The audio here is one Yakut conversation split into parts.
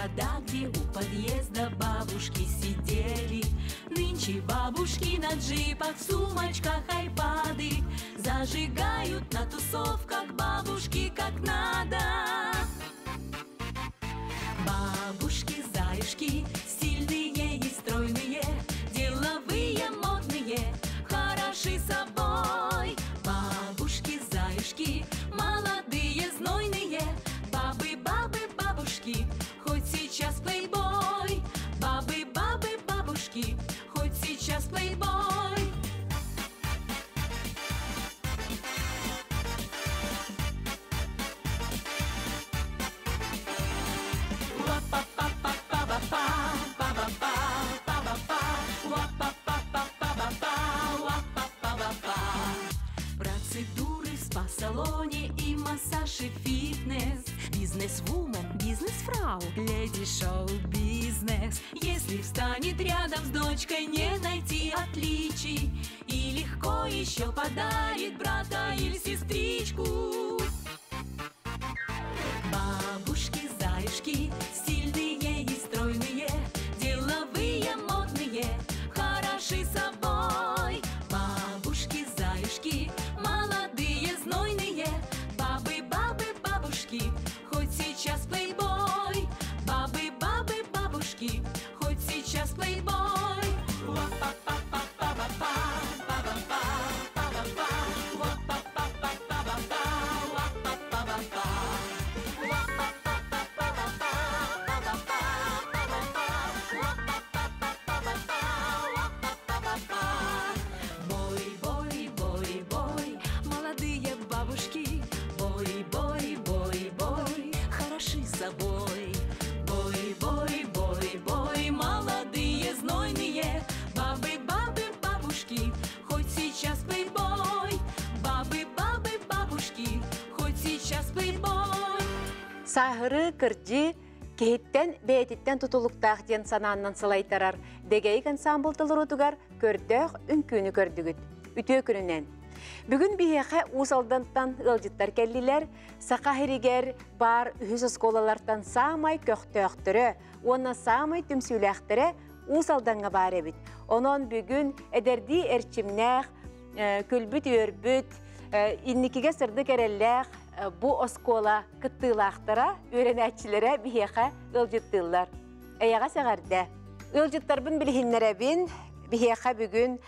города, где у подъезда бабушки сидели. Нынче бабушки на джипах, в сумочках айпады зажигают на тусовках бабушки как надо. Бабушки-заюшки, стильные и стройные, деловые, модные, хороши собой. Бабушки-заюшки, молодые, знойные, бабы, бабы, бабушки, хоть сейчас плейбой. Бабы, бабы, бабушки, хоть сейчас плейбой. Процедуры в спа-салоне и массаж и фитнес. Бизнес-вумен, бизнес-фрау, леди шоу-бизнес. Если встанет рядом с дочкой, не найти отличий. И легко еще подарит брата или сестричку. Бабушки-заюшки, стильные и стройные, деловые, модные, хороши собой. Бабушки-заюшки, молодые, знойные, бабы, бабы, бабушки, хоть сейчас плейбой. Бабы, бабы, бабушки, хоть сейчас плейбой. Бой, бой, бой, бой, молодые бабушки. Бой, бой, бой, бой, хороши собой. Бой, бой, бой, бой, молодые, знойные, бабы, бабы, бабушки, хоть сейчас плейбой. Бабы, бабы, бабушки, хоть сейчас плейбой. Сааһырыы, кырдьыы киһиттэн бэйэтиттэн тутулуктаах диэн санааннан салайтарар Дэгэйик ансаамбыл толоруутугар көрдөөх үҥкүүнү көрдүгүт. Үтүө күнүнэн! Бүгүн биһиэхэ Уус Алдантан ыалдьыттар кэллилэр. Саха сиригэр баар үһүс оскуолалартан саамай көхтөөхтөрө уонна саамай түмсүүлээхтэрэ Уус Алдаҥҥа баар эбит. Онон бүгүн эдэрдии эрчимнээх, күлбүт-үөрбүт, инникигэ сырдык эрэллээх бу оскуола кыттыылаахтара, үөрэнээччилэрэ биһиэхэ ыалдьыттыыллар. Эйэҕэс эҕэрдэ! Ыалдьыттарбын билиһиннэрэбин. Биһиэхэ бүгүн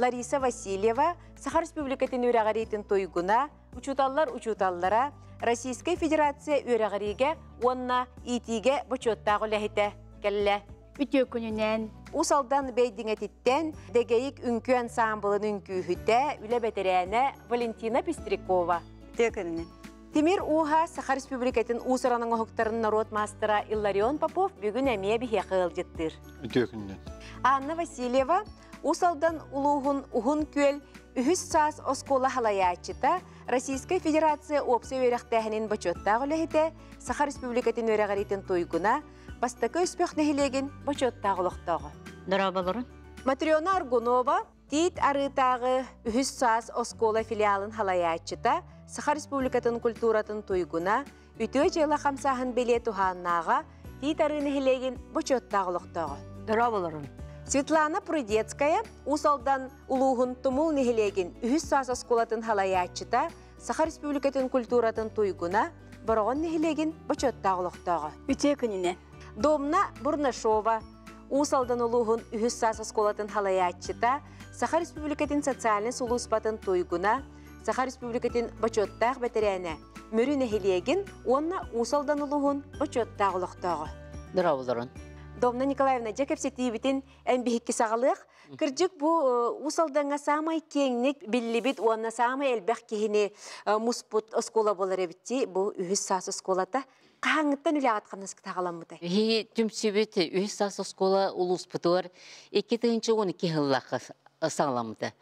Лариса Васильева, Саха Республикатын үөрэҕириитин туйгуна, учууталлар учууталлара, Российскай Федерация үөрэҕириигэ уонна иитиигэ бочуоттаах үлэһитэ кэллэ. Үтүө күнүнэн. Уус Алдан Бэйдиҥэтиттэн Дэгэйик үҥкүү ансаамбылын үҥкүүһүтэ, үлэ бэтэрээнэ Валентина Пестрякова. Үтүө күнүнэн. Тимир Ууһа Саха Республикатын уус-уран оҥоһуктарын норуот маастара Илларион Попов бүгүн эмиэ биһиэхэ ыалдьыттыыр. Үтүө күнүнэн. Анна Васильева Уус Алдан улууһун Уһун Күөл үһүс саас оскуола халайааччыта, Российскай Федерация уопсай үөрэхтээһинин бочуоттаах үлэһитэ, Саха Республикатын үөрэҕириитин туйгуна, Бастакы Өспөх нэһилиэгин бочуоттаах олохтооҕо. Дорооболорун. Матрена Аргунова Тиит Арыытааҕы үһүс саас оскуола филиалын халайааччыта, Саха Республикатын культуратын туйгуна, үтүө дьыала хамсааһын бэлиэ туһааннааҕа, Тиит Арыы нэһилиэгин бочуоттаах олохтооҕо. Дорооболорун. Светлана Прудецкая Уус Алдан улууһун Тумул нэһилиэгин үһүс саас оскуолатын халайааччыта, Саха Республикатын культуратын туйгуна, Бороҕон нэһилиэгин бочуоттаах олохтооҕо. Үтүө күнүнэн. Домна Бурнашова Уус Алдан улууһун үһүс саас оскуолатын халайааччыта, Саха Республикатын социальнай сулууспатын туйгуна, Саха Республикатын бочуоттаах бэтэрээнэ, Мүрү нэһилиэгин уонна Уус Алдан улууһун бочуоттаах олохтооҕо. Дорооболорун. Домна Николаевна, дьэ кэпсэтиибитин эн биһикки саҕалыах. Кырдьык бу Уус Алдаҥҥа саамай киэҥник биллибит уонна саамай элбэх киһини муспут оскуола буолар эбит бу үһүс саас оскуолата. Хаһааҥҥыттан үлэҕит хамнаскыт аҕаламмытай? Биһи түмсүбүт үһүс саас оскуола улууспутугар 2012 сыллаахха саҕаламмыта.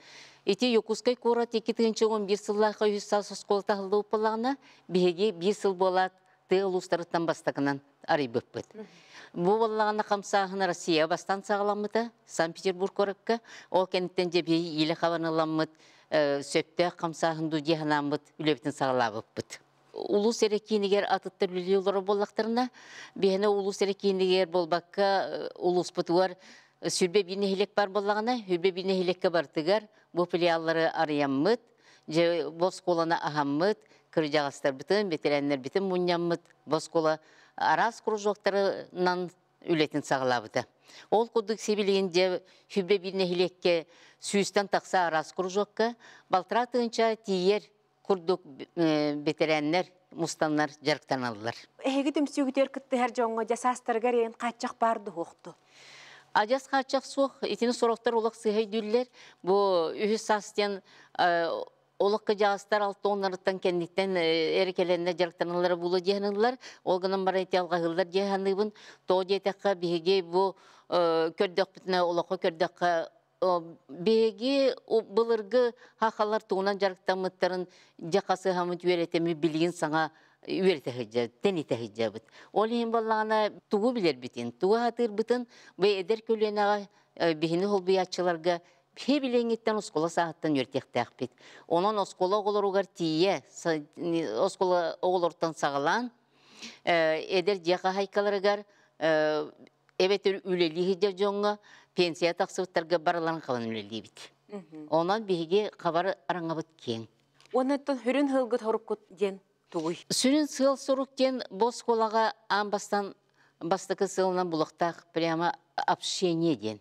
Ити Якутскай куорат 2011 сыллаахха үһүс саас оскуолата аһыллыбыт буоллаҕына, биһиги биир сыл буолаат тыа улуустарыттан бастакынан арыйбыппыт. Бу буоллаҕына хамсааһын Россия бастаан саҕаламмыта Санкт-Петербург куоракка. Ол кэнниттэн дьэ биһиги иилэ хабан ыламмыт сөптөөх хамсааһын дуу дии санааммыт үлэбитин саҕалаабыппыт. Улус эрэ киинигэр атыттар үлэлии олорор буоллахтарына, биһиэнэ улус эрэ киинигэр буолбакка, улууспутугар 21 нэһилиэк бар буоллаҕына, 21 нэһилиэккэ бартыгар бу филиаллары арыйаммыт, же бу оскуоланы аһаммыт, кырдьаҕастарбытын, бэтэрээннэрбитин мунньаммыт, бу оскуола араас кружоктарынан үлэтин саҕалаабыта. Ол курдук сибилигин дьэ 21 нэһилиэккэ 100-тэн тахса араас кружокка 1,5 тыһыынча тиийэр курдук бэтэрээннэр мустаннар дьарыктаналлар. Эһиги түмсүүгүтүгэр кыттыһар дьоҥҥо дьэ саастарыгар эйэн хааччах баар дуһуохту? Адьас хааччах суох, итини сорохтор олох сыыһа өйдүүллэр. Бу үһүс саас диэн олох кыдьаҕастар 60-ларыттан кэнниттэн эр кэлэннэр дьарыктаналлара буолуо диэханыллар. Ол гынан баран ити алҕаһыыллар диэханыыбын. Тоҕо диэтэххэ, биһиги бу көрдөхпүтүнэ, олоххо көрдөххө, биһиги былыргы хахалар тугунан дьарыктаммыттарын дьэ хасыһаммыт үөрэтеми билигин саҥа үөрэтэ сылдьабыт, тэнитэ сылдьабыт. Ол иһин буоллаҕына тугу билэрбитин, тугу сатыырбытын бу эдэр көлүөнэҕэ биһини холбуйааччыларга биһи билиҥҥиттэн оскуола сааһыттан үөрэтиэхтээхпит. Онон оскуола оҕолоругар тиийэ, оскуола оҕолоруттан саҕалаан, эдэр дьиэ хаһаайкаларыгар, эбэтэр үлэлии сылдьар дьоҥҥо, пенсия тахсыбыттарга барыларын хабан үлэлиибит. Онон биһиги хабар араҥабыт киэҥ. Оннуттан сүрүн сыалгыт соруккут диэн тугуй? Сүрүн сыал сорук диэн бу оскуолаҕа аан бастан бастакы сыалынан булуохтаах прямо общение диэн.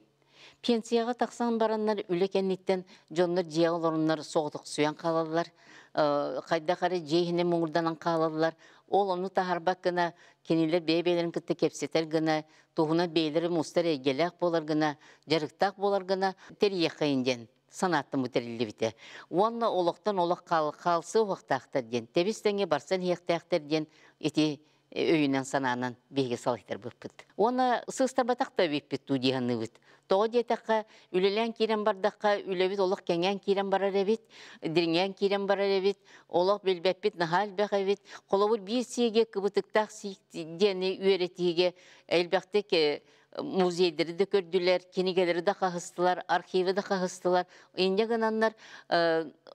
Пенсияҕа тахсан бараннар үлэ кэнниттэн дьоннор дьиэҕэ олороннор соҕотохсуйан хаалаллар, хайдах эрэ дьиэ иһинэн муҥурданан хаалаллар. Ол ону таһаарбат гына кинилэр бэйэ-бэйэлэрин кытта кэпсэтэр гына, туһунан бэйэлэрэ мустар эйгэлээх буолар гына, дьарыктаах буолар гына тэрийиэххэйин диэн санааттан бу тэриллибитэ. Уонна олохтон олох хаалсыы уһуктаахтар диэн, тэбис тэҥҥэ барсан иһиэхтээхтэр диэн ити өйүнэн санаанан биһиги салайтарбыппыт. Уонна сыыстарбатах да эбиппит дуу дии саныыбыт. Тоҕо диэтэххэ, үлэлээн киирэн бардахха, үлэбит олох кэҥээн киирэн барар эбит, дириҥээн киирэн барар эбит, олох билбэппит наһаа элбэх эбит. Холобур, биир сиигэ кыбытыктаах сиик диэни үөрэтиигэ элбэхтик музейдары да көрдүлэр, кинигэлэри да хаһыстылар, архивы да хаһыстылар. Инньэ гынаннар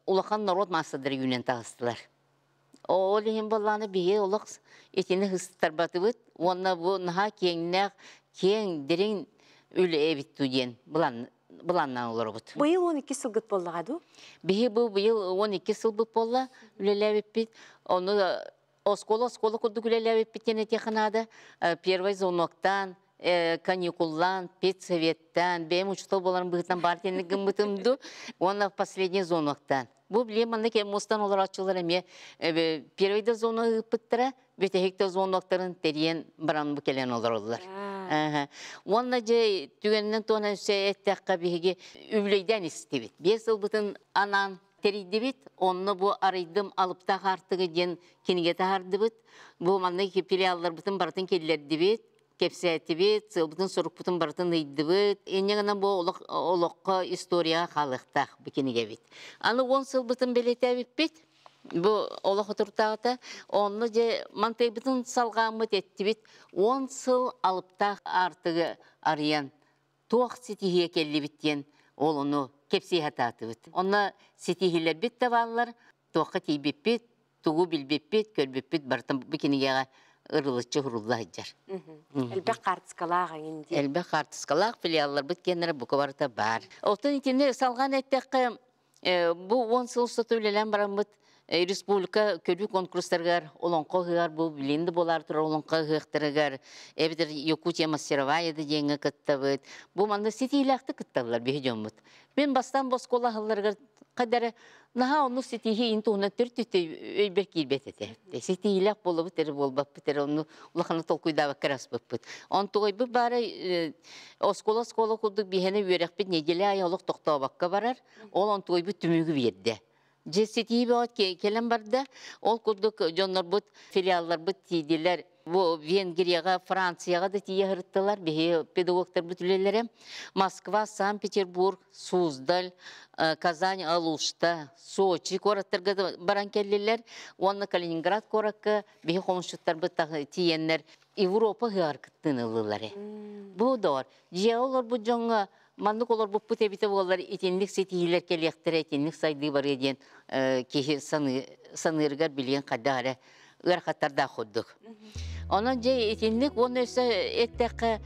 улахан норуот маастардара үүнэн таҕыстылар. Ол иһин буоллаҕына биһиги олох итини ыстарбатыбыт уонна бу наһаа киэҥнээх, киэҥ, дириҥ үлэ эбит дуу диэн былааннаан олоробут. Быйыл 12 сылгыт буоллаҕа дуу? Биһи бу быйыл 12 сылбыт буолла үлэлээбиппит. Ону оскуола-оскуола курдук үлэлээбиппит диэн этиэххэ наада. Первый звоноктаан, каникуллаан, педсоветтаан, бэйэм учуутал буоларым быһыытынан баар диэн гыммытым дуу. Уонна последний звоноктаан. Бу билиэн манна кэм мустан олорооччулар эмиэ первый да зона ыыппыттара, бүтэһик да звоноктарын тэрийэн баран бу кэлэн олороллор. Уонна дьэ түгэнинэн туонан өссө эттэххэ биһиги үбүлүөйдээн истибит. 5 сылбытын анаан тэрийдибит. Онно бу арыйдым алыптаах аартыгы диэн кинигэ таһаардыбыт. Бу манна филиалларбытын барытын киллэрдибит, кэпсээтибит, сыалбытын сорукпутун барытын ыйдыбыт. Инньэ гынан бу олох олоххо историяҕа хаалыахтаах бу кинигэбит. Аны 10 сылбытын бэлиэтээбиппит. Бу олох отуртааҕыта. Онно дьэ мантайбытын салҕааммыт эттибит. 10 сыл алыптаах аартыгы арыйан туох ситиһиэ кэллибит диэн ол ону кэпсии сатаатыбыт. Онно ситиһиилэрбит да бааллар, туохха тиийбиппит, тугу билбиппит, көрбүппүт барытын бу кинигэҕэ ырылыччы хурулла сылдьар. Элбэх хаартыскалаах эҥин дии. Элбэх хаартыскалаах филиалларбыт киэннэрэ бука барыта баар. Оттон итини салҕаан эттэххэ, бу 10 сыл устата үлэлээн бараммыт республика көрүү конкурстарыгар олоҥхо ыһыаҕар бу билин да буолаары турар олоҥхо ыһыахтарыгар эбэтэр Якутия мастеровая да диэҥҥэ кыттабыт. Бу манна ситиилээхтик кытталлар биһи дьоммут. Мин бастаан бу оскуола аһылларыгар хайдары наһаа оннук ситиһии ин туһунан төрт өйбөр киирбэт этэ. Ситиһиилээх буолабыт эрэ буолбаппыт эрэ онну улаханы толкуйдаабакка эрэ аспыппыт. Онтугайбыт баара оскуола оскуола курдук биһэни үөрэхпит неделя аайы олох тохтообокко барар. Ол онтугайбыт түмүгү биэрдэ. Дьэ ситиһии бөҕө кэлэн барда. Ол курдук дьоннорбут филиалларбыт тиийдилэр. Бу Венгрияҕа, Францияҕа да тиийэ сырыттылар. Биһи педагогтарбыт үлэлэрэ. Москва, Санкт-Петербург, Суздаль, Казань, Алушта, Сочи куораттарга да баран кэллилэр. Уонна Калининград куоракка биһи хомусчуттарбыт тиийэннэр Европа ыһыаҕар кыттыыны ыллылар. Бу доҕор, дьиэҕэ олорбут дьоҥҥо маннык олорбуппут эбитэ буоллар итинник ситиһиилэр кэлиэхтэрэ, итинник сайдыы барыа диэн киһи саныырыгар билигин хайдах эрэ ыарахаттардаах курдук. Онон дьэ итинник уонна өссө эттэххэ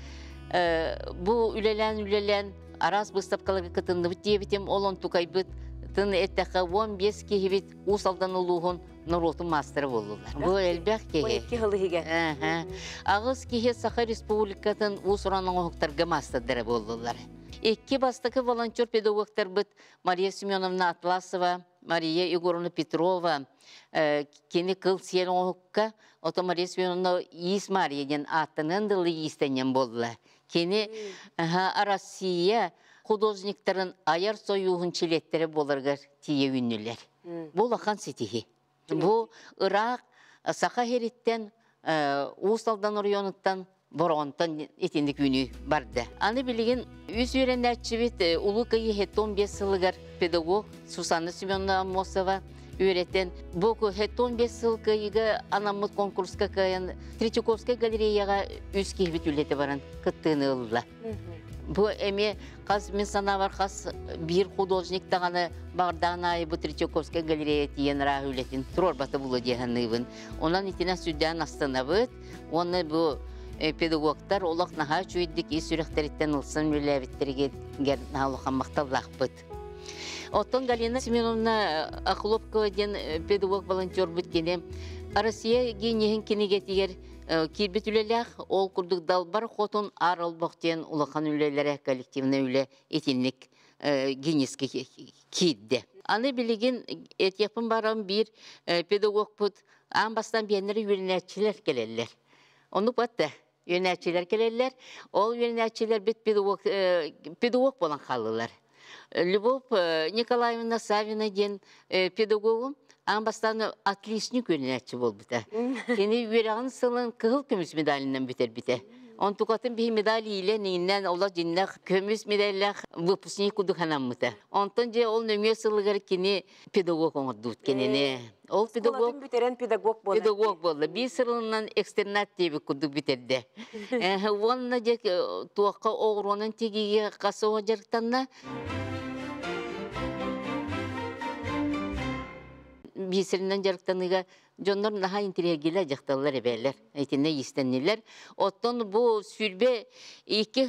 бу үлэлээн-үлэлээн араас быыстапкаларга кытынныбыт диэбитим, ол онтукайбыт тын эттэххэ 15 киһибит Уус Алдан улууһун норуотун маастара буоллулар. Бу элбэх киһи. 12 сыл иһигэр. Аҕыс киһи Саха Республикатын уус-уран оҥоһуктарга маастардара буоллулар. Икки бастакы волонтер педагогтарбыт Мария Семеновна Атласова, Мария Егоровна Петрова кини кыл сиэн оҥоһукка, ото Мария Семеновна Иис Мария диэн ааттаныан дылы иистэнньэн буолла. Кини Россия художниктарын айар сойууһун чилиэттэрэ буоларыгар тиийэ үүннүлэр. Бу улахан ситиһи. Бу ыраах Саха сириттэн Уус Алдан оройуонуттан Бороҕонтон итинник үүнүү барда. Аны билигин үс үөрэнээччибит Улуу Кыайыы 75 сылыгар педагог Сусанна Семеновна Аммосова үөрэтэн бу 75 сыл кыайыыга анаммыт конкурска кыайан Третьяковскай галереяҕа үс киһибит үлэтэ баран кыттыыны ылла. Бу эмиэ хас мин санаабар хас биир художник даҕаны баҕардаан аайы бу Третьяковскай галерея тиийэн ырааһы үлэтин туруорбата буолуо дии саныыбын. Онон итинэн сүрдээн астынабыт. Уонна бу педагогтар олох наһаа үчүгэйдик ис сүрэхтэриттэн ылсан үлэлээбиттэригэр наһаа улахан махталлаахпыт. Оттон Галина Семеновна Охлопкова диэн педагог волонтербут кини Россия гениһин кинигэтигэр киирбит үлэлээх, ол курдук Далбар Хотун Аар Олбох диэн улахан үлэлэрэ коллективнай үлэ итинник Гиннеске киирдэ. Аны билигин этиэхпин баран биир педагогпут аан бастаан биэннэр үөрэнээччилэр кэлэллэр. Оннук батта үөрэнээччилэр кэлэллэр. Ол үөрэнээччилэрбит педагог, педагог буолан хааллылар. Любовь Николаевна Савина диэн педагогум аан бастаан отличник үөрэнээччи буолбута. Кини үөрэҕин сылын кыһыл көмүс медалынан бүтэрбитэ. Онтукатын биһи медаль иилэн ииннэн олох дьиннэх көмүс медаллаах выпускник курдук санаммыта. Онтон дьэ ол нөҥүө сылыгар кини педагог оҥордубут кинини. Ол педагог бүтэрэн педагог буолла. Педагог буолла. Биир сылынан экстернат диэбит курдук бүтэрдэ. Уонна дьэ туохха оҕуруонан тигиигэ хас оҕо дьарыктанна. Биир сиринэн дьарыктаныыга дьоннор наһаа интириэһиргиилэр дьахталлар эбээлэр. Итиннэ иистэннилэр. Оттон бу 22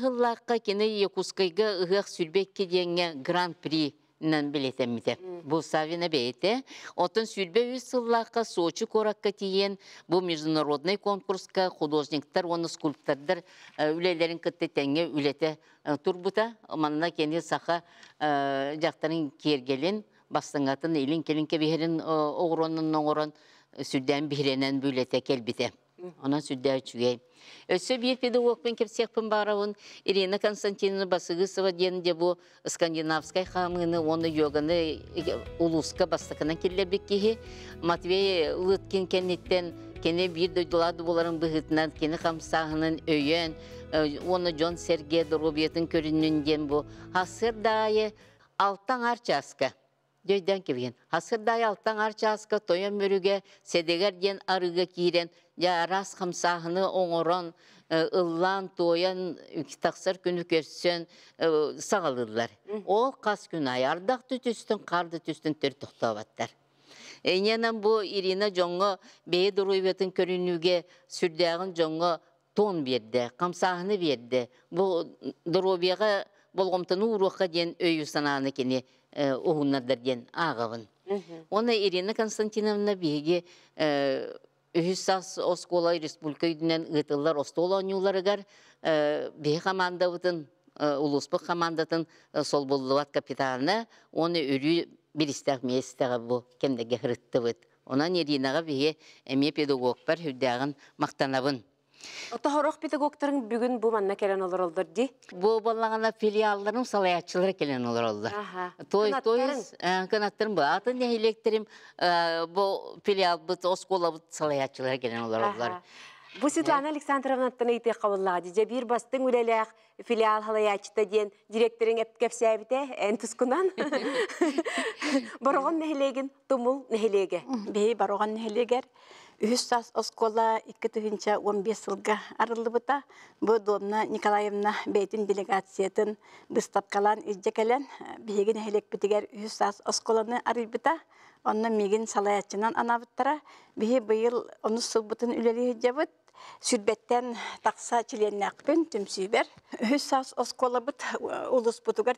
сыллаахха кини Якутскайга ыһыах 22 диэҥҥэ гран-при нан билэтэммитэ. Бу Савина бэйэтэ. Оттон 23 сыллаахха Сочи куоракка тиийэн бу международный конкурска художниктар уонна скульптордар үлэлэрин кытта тэҥҥэ үлэтэ турбута. Манна кини саха дьахтарын киэргэлин, бастыҥатын илин-кэлин кэбиһэрин оҕуруонан оҥорон сүрдээн биһирэнэн бу үлэтэ кэлбитэ. Онон сүрдээх үчүгэй. Өссө биир педагогпын кэпсиэхпин баҕарабын. Ирина Константиновна Басыгысова диэн дьэ бу скандинавскай хаамыыны уонна йоганы улууска бастакынан киллэрбит киһи. Матвей Лыткин кэнниттэн кини биир дойдулаах буоларын быһыытынан кини хамсааһынын өйөөн уонна дьон-сэргэ доруобуйатын көрүннүн диэн бу сарсыарда аайы алта аҥаар чааска Дьөйдөөн кэбиһин. Хасырдаай алтан ар чааска тойон мөрүгэ Сэдэгэр диэн арыыга киирэн, дьэ араас хамсааһыны оҥорон, ыллаан, туойан, тахсар күнү көрсөн саҕалыыллар. Ол хас күн аайы ардах да түстүн, хаар да түстүн төрт тохтооботтор. Инньэнэн бу Ирина дьоҥҥо бэйэ доруобуйатын көрүнүүгэ сүрдээҕин дьоҥҥо тон биэрдэ, хамсааһыны биэрдэ. Бу доруобуйаҕа болҕомтону ууруохха диэн өйү-санааны кини уһуннардар диэн ааҕабын. Уонна Ирина Константиновна биһиги үһүс саас оскуола республика үрдүнэн ыытыллар остуол оонньууларыгар биһи хамаандабытын улууспут хамаандатын солбуллубат капитана уонна өрүү биристээх миэстэҕэ бу кэмнэргэ сырыттыбыт. Онон Иринаҕа биһи эмиэ педагогпар сүрдээҕин махтанабын. Оттон педагогтарыҥ бүгүн бу манна кэлэн олороллор дии? Бу буоллаҕына филиалларым салайааччылара кэлэн олороллор. Той, той, кынаттарым бу. Атын нэһилиэктэрим бу филиалбыт, оскуолабыт салайааччылара кэлэн олороллор. Бу Светлана Александровнаттан ыйытыахха буоллаҕа дии. Дьэ биир бастыҥ үлэлээх филиал салайааччыта диэн директорыҥ кэпсээбитэ эн тускунан. Бороҕон нэһилиэгин Тумул нэһилиэгэ. Биһи Бороҕон нэһилиэгэр үһүс саас оскуола 2015 сылга арыллыбыта. Бу Домна Николаевна бэйэтин делегациятын быыстапкалаан илдьэ кэлэн, биһиги нэһилиэкпитигэр үһүс саас оскуоланы арыйбыта. Онно миигин салайааччынан анаабыттара. Биһи быйыл онус сылбытын үлэлии сылдьабыт. Сүрбэттэн тахса чилиэннээхпин түмсүүбэр. Үһүс саас оскуолабыт улууспутугар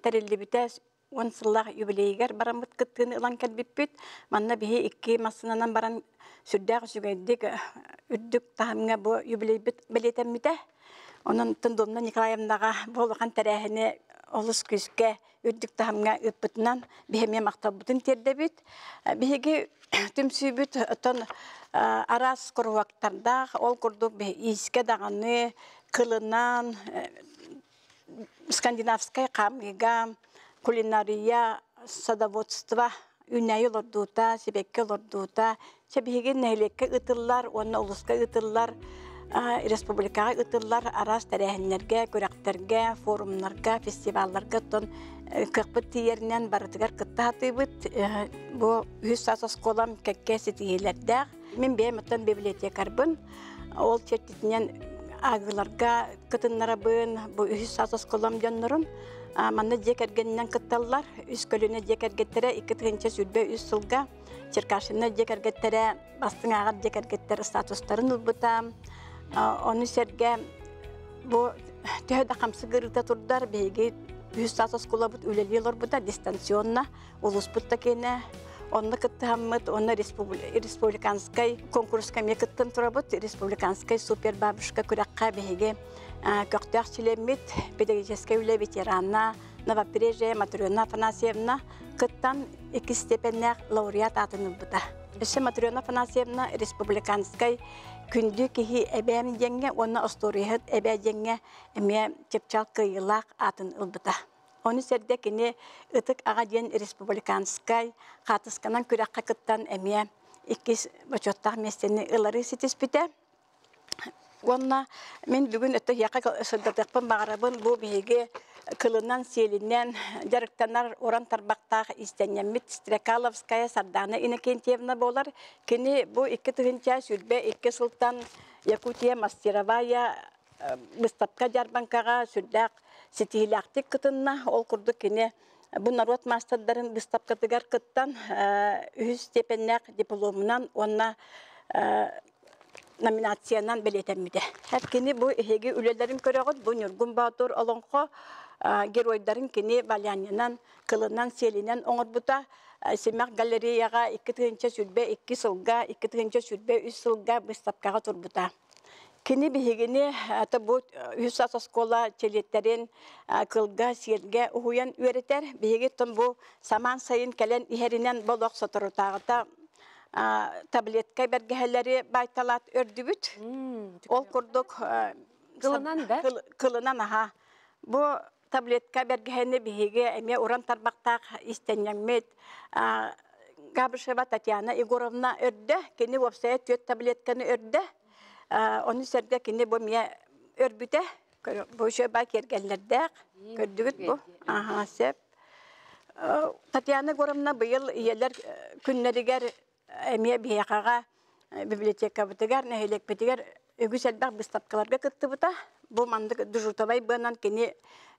тэриллибитэ 10 сыллаах юбилейыгар бараммыт кыттыыны ылан кэлбиппит. Манна биһи икки массыынанан баран сүрдээх үчүгэйдик үрдүк таһымҥа бу юбилейбит бэлиэтэммитэ. Онон Домна Николаевнаҕа бу улахан тэрээһини олус күүскэ үрдүк таһымҥа ыыппытынан биһи эмиэ махталбытын тиэрдэбит. Биһиги түмсүүбүт оттон араас куруһуоктардаах, ол курдук иискэ даҕаны, кылынан, скандинавскай хаамыыга, кулинария, садоводство, үүнээйи олордуута, сибэкки олордуута, чэ биһиги нэһилиэккэ ыытыллар уонна улууска ыытыллар, республикаҕа ыытыллар араас тэрээһиннэргэ, күрэхтэргэ, форумнарга, фестивалларга оттон кыахпыт тиийэринэн барытыгар кытта сатыыбыт. Бу үһүс саас оскуолам кэккэ ситиһиилэрдээх. Мин бэйэм оттон библиотекарбын. Ол чэрчитинэн ааҕыыларга кытыннарабын, бу үһүс саас оскуолам дьоннорун. Манна дьиэ кэргэнинэн кытталлар. Үс көлүөнэ дьиэ кэргэттэрэ 2023 сылга Черкашина дьиэ кэргэттэрэ бастыҥ ааҕар дьиэ кэргэттэр статустарын ылбыта. Ону сэргэ бу төһө да хамсык ыарыыта турдар, биһиги үһүс саас оскуолабыт үлэлии олорбута дистанционно, улууспут да киэнэ. Онно кыттыһаммыт, онно республиканскай конкурска эмиэ кыттан турабыт. Республиканскай супер бабушка күрэххэ биһиги көхтөөх чилиэммит, педагогическай үлэ ветерана Новопрежье Матрена Афанасьевна кыттан иккис степеннээх лауреат аатын ылбыта. Өссө Матрена Афанасьевна республиканскай күндү киһи эбээм диэҥҥэ уонна остуоруйаһыт эбээ диэҥҥэ эмиэ чыпчаал кыайыылаах аатын ылбыта. Ону сэргэ кини Ытык аҕа диэн республиканскай хаатысканан күрэххэ кыттан эмиэ иккис бочуоттаах миэстэни ылары ситиспитэ. Уонна мин бүгүн өттө эһиэхэ сырдатыахпын баҕарабын бу биһиги кылынан, сиэлинэн дьарыктанар уран тарбахтаах иистэнньэммит Стрекаловская Сардана Иннокентьевна буолар. Кини бу 2022 сылтан Якутия мастеровая быыстапка дьаарбаҥкаҕа сүрдээх ситиһиилээхтик кытынна. Ол курдук кини бу норуот маастардарын быыстапкатыгар кыттан үһүс степеннээх дипломунан уонна номинациянан бэлиэтэммитэ. Кини бу эһиги үлэлэрин көрөҕүт, бу Ньургун Боотур олоҥхо геройдарын кини валянньанан, кылынан, сиэлинэн оҥорбута. Симэх галереяҕа 2022 сылга, 2023 сылга быыстапкаҕа турбута. Кини биһигини бу үһүс саас оскуола чилиэттэрин кылга, сиэлгэ уһуйан үөрэтэр. Биһиги бу самаан сайын кэлэн иһэринэн болох соторутааҕыта таблетка бэргэһэлэри байталаат өрдүбүт. Ол курдук кылынан да? Кылынан аха. Бу таблетка бэргэһэни биһиги эмиэ уран тарбахтаах истэнньэммит Габышева Татьяна Егоровна өрдө. Кини уопсайа түөрт таблетканы өрдө. Ону сэргэ кини бу эмиэ өрбүтэ. Бу үчүгэй баа киэргэллэрдээх. Көрдүгүт бу? Аха, сөп. Татьяна Егоровна быйыл ийэлэр күннэригэр эмиэ биһиэхэҕэ библиотекабытыгар, нэһилиэкпитигэр үгүс элбэх быыстапкаларга кыттыбыта. Бу маннык дежуртовай быанан кини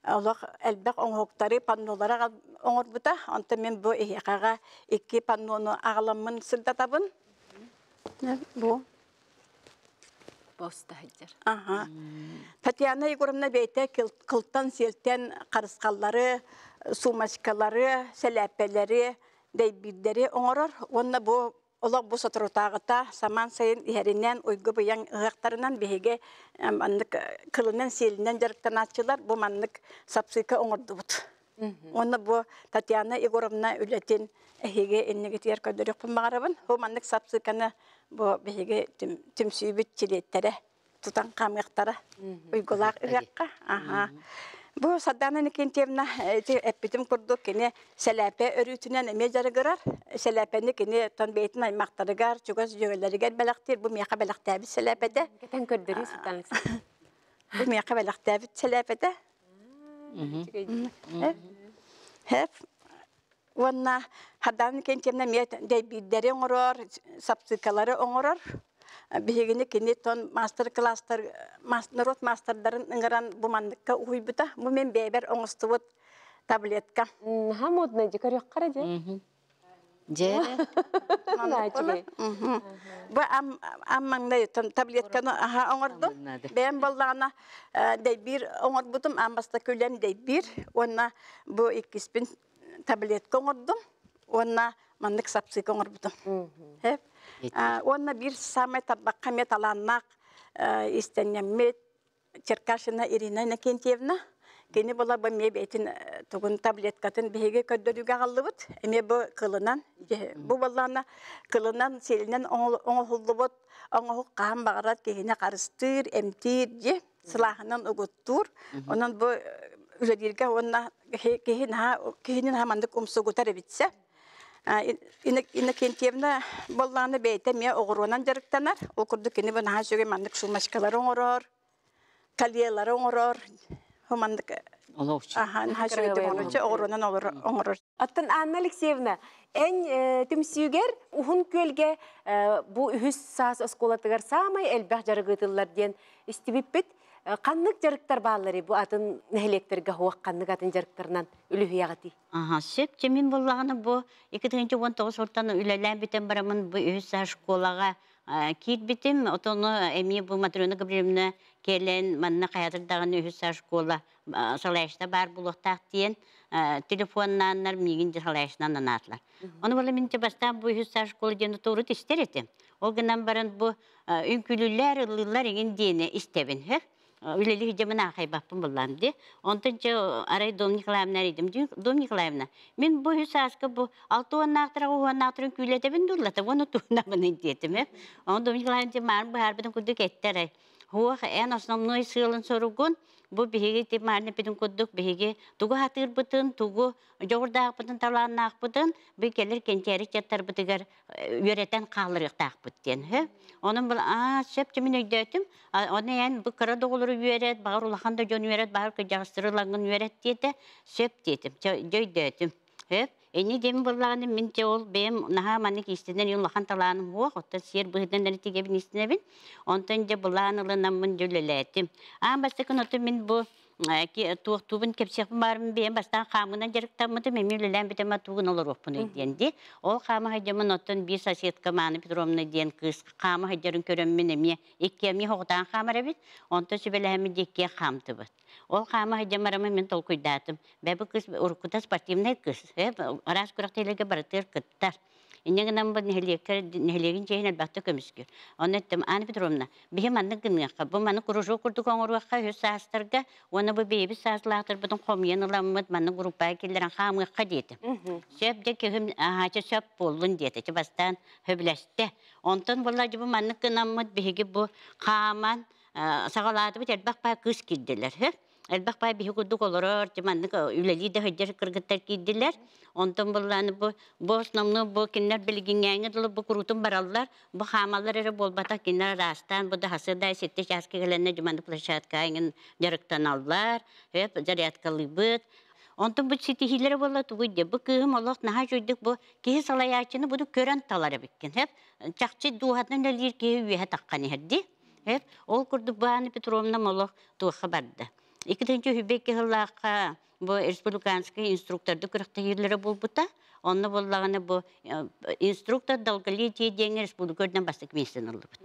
олох элбэх оҥоһуктары, паннолары оҥорбута. Онтон мин бу эһиэхэҕэ икки паннону аҕаламмын сырдатабын. Бу. Поста сылдьар. Аха. Татьяна Егоровна бэйэтэ кылтан-сиэлтэн харысхаллары, сумочкалары, сэлээппэлэри, дэйбиирдэри оҥорор. Уонна бу олох бу соторутааҕыта самаан сайын иһэринэн уйгу быйаҥ ыһыахтарынан биһиги маннык кылынан-сиэлинэн дьарыктанааччылар бу маннык сапсыыка оҥордубут. Уонна бу Татьяна Егоровна үлэтин эһиги иннигитигэр көрдөрүөхпүн баҕарабын. Бу маннык сапсыыканы бу биһиги түмсүүбүт чилиэттэрэ тутан хаамыахтара уйгулаах ыһыахха. Аха. Бу Сардана Никентьевна ити эппитим курдук кини сэлээпэ өрүүтүнэн эмиэ дьарыгырар. Сэлээпэни кини тон бэйэтин аймахтарыгар, чугас дьүөгэлэригэр бэлэхтиир. Бу миэхэ бэлэхтээбит сэлээпэтэ. Кэтэн көрдөрүү Светлана Александровна. Бу миэхэ бэлэхтээбит сэлээпэтэ. Хэп. Уонна Сардана Никентьевна эмиэ дэйбиирдэри оҥорор, сапсыыкалары оҥорор. Биһигини кини тон мастер-класстар, норуот маастардарын ыҥыран бу манныкка уһуйбута. Бу мин бэйэбэр оҥостубут таблетка. Наһаа модно дии, көрүөххэ эрэ дии. Дьэ. Бу аммаңнай таблетканы аха оҥордум. Бэйэм боллаҕына дэйбиир оҥорбутум, аан бастакы үлэм дэйбиир. Уонна бу иккиспин таблетка оҥордум. Уонна маннык сапсыыка оҥорбутум. Уонна биир самай тарбахха эмиэ талааннаах истэнньэммит Черкашина Ирина Иннокентьевна. Кини була бу эмиэ бэйэтин тугун таблеткатын биһиги көрдөрүүгэ аҕаллыбыт. Эмиэ бу кылынан, бу буоллаҕына кылынан, сиэлинэн оҥоһуллубут оҥоһук хаһан баҕарар киһини харыстыыр, эмтиир дьи, сылааһынан угуттуур. Онон бу үлэлииргэ уонна киһи наһаа киһини наһаа маннык умсугутар эбитсэ. Иннокентьевна буоллаҕына бэйэтэ эмиэ оҕуруонан дьарыктанар. Ол курдук кини бу наһаа үчүгэй маннык сумочкалары оҥорор, кольелары оҥорор. Маннык аха наһаа үчүгэйдик оҥорор, оҕуруонан оҥорор. Оттон Анна Алексеевна, эн түмсүүгэр Уһун Күөлгэ бу үһүс саас оскуолатыгар саамай элбэх дьарык ыытыллар диэн истибиппит. Ханнык дьарыктар баалларый бу атын нэһилиэктэргэ хуох ханнык атын дьарыктарынан үлүһүйэҕитий? Аха, сөп мин буллаҕына бу 2019 сылтан үлэлээн бүтэн бараммын бу үһүс саас школаҕа киирбитим. Отону эмиэ бу Матрена Гавриловна кэлэн манна хайатыр даҕаны үһүс саас школа салайааччыта баар буолуохтаах диэн телефоннааннар миигин дьэ салайааччынан анаатылар. Ону буола мин бастаан бу үһүс саас школа диэн туурут истэр этим. Ол гынан баран бу үҥкүүлүүллэр, ыллыыллар иҥин диэни истэбин. Үлэлии дьэмин аахайбаппын буллаам ди. Онтон чэ арай Дом Николаевна арыйдым. Дом Николаевна, мин бу үһүс сааска бу алты уоннаахтара уоннаахтарын күүлэтэбин дуллата уонна туһунабын диэтим. Онон Дом Николаевна маарын быһаарбытын курдук эттэр. Хуох эн основной сыалын соругун бу биһиги тип маарны питин курдук биһиги тугу хатыырбытын, тугу дьоҕурдаахпытын, талааннаахпытын би келер кэнчээри чаттарбытыгар үөрэтэн хаалларыахтаахпыт диэн. Онон бұл аа сөп мин өйдөөтүм. Оны эн бу кыра доҕолору үөрэт, баҕар улахан да дьон үөрэт, баҕар кыдьаҕастыры лаҥын үөрэт диэтэ, сөп диэтим. Дьөйдөөтүм. Хөп. Эни дем буллаҕына мин те ол бэйэм наһаа маннык иистэнэн улахан талааным хуох, оттон сиэр быһыытынан эрэ тигэбин иистэнэбин. Онтон дьэ былаан ылынаммын дьэ үлэлээтим. Аан бастакы оту мин бу туохтуубун кэпсиэхпин баарым бэйэм бастаан хаамынан дьарыктаммытым, эмиэ үлэлээн бүтэмэ тугун олоруохпун диэн ди. Ол хаама сылдьаммын оттон биир соседка Маана Петровна диэн кыыс хаама сылдьарын көрөммүн эмиэ икки эмиэ хоҕутаан хаамар эбит. Онтон сүбэлэһэммин дьэ иккиэн хаамтыбыт. Ол хаама сылдьамарама мин толкуйдаатым. Бэбэ кыыс уруккута спортивнай кыыс, араас күрэхтэһиилэргэ барытыгар кыттар. Инньэ гынан бу нэһилиэгин чиэһин элбэхтик көмүскүүр. Онно эттим, Анна Петровна, биһи маннык гыныахха, бу маны кружок курдук оҥоруохха үһүс саастарга, уонна бу бэйэбит сааслаахтарбытын хомуйан ыламмыт, маннык группаҕа киллэрэн хаамыахха диэтим. Сөп дьэ киһим аһаача сөп буоллун диэтэ, чэ бастаан сөбүлэстэ. Онтон буолла дьэ бу маннык гынаммыт биһиги бу хааман саҕалаатыбыт элбэх баа кыыс киирдилэр. Элбэх баай биһи курдук олорор, маннык үлэлии да сылдьар кыргыттар киирдилэр. Онтон буллааны бу бу основной бу кинилэр билигиҥҥээҥҥэ дылы бу куруутун бараллар. Бу хаамаллар эрэ буолбатах кинилэр араастаан бу да хасыдай сетте чааска кэлэннэ дьуманды площадка иҥин дьарыктаналлар, хөп зарядкалыыбыт. Онтон бу ситиһиилэрэ буолла тугуй диэ бу кыыһым олох наһаа үчүгдүк бу киһи салайааччыны буду көрөн талар эбиккин хөп чахчы дууһатынан үлэлиир киһи үөһэ таххан иһэр дии. Ол курдук Баана Петровна олох туохха барда. 2022 сыллаахха бу республиканскай инструкторды күрэхтэһиилэрэ буолбута. Онно буоллаҕына бу инструктор долголетие диэҥҥэ республика үрдүнэн бастакы миэстэни ыллыбыт.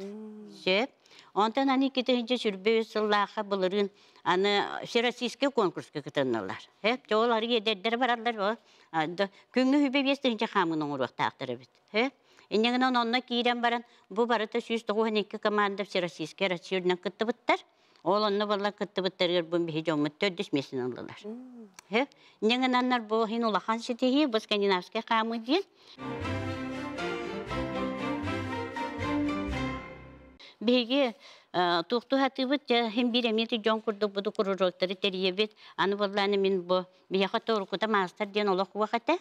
Сөп. Онтон аны 2023 сыллаахха былырыын аны всероссийскай конкурска кытыннылар. Сөп. Ол арыы эдэрдэр бараллар. Күҥҥэ үбэ биэс тыһыынча хаамыын оҥоруохтаахтар эбит. Сөп. Инньэ гынан онно киирэн баран, бу барыта 192 команда Всероссийскай Россия үрдүнэн кыттыбыттар. Ол онно буолла кыттыбыттарыгар бу биһи дьоммут төрдүс миэстэни ыллылар. Инньэ гынаннар бу иһин улахан ситиһии, бу скандинавскай хаамыы диэн. Биһиги туохтуу сатыыбыт, дьэ, иһин биир эмиэ дьон курдук буду кружоктары тэрийэбит. Аны буоллааны мин бу биһиэхэ уруккута маастар диэн олох уох этэ.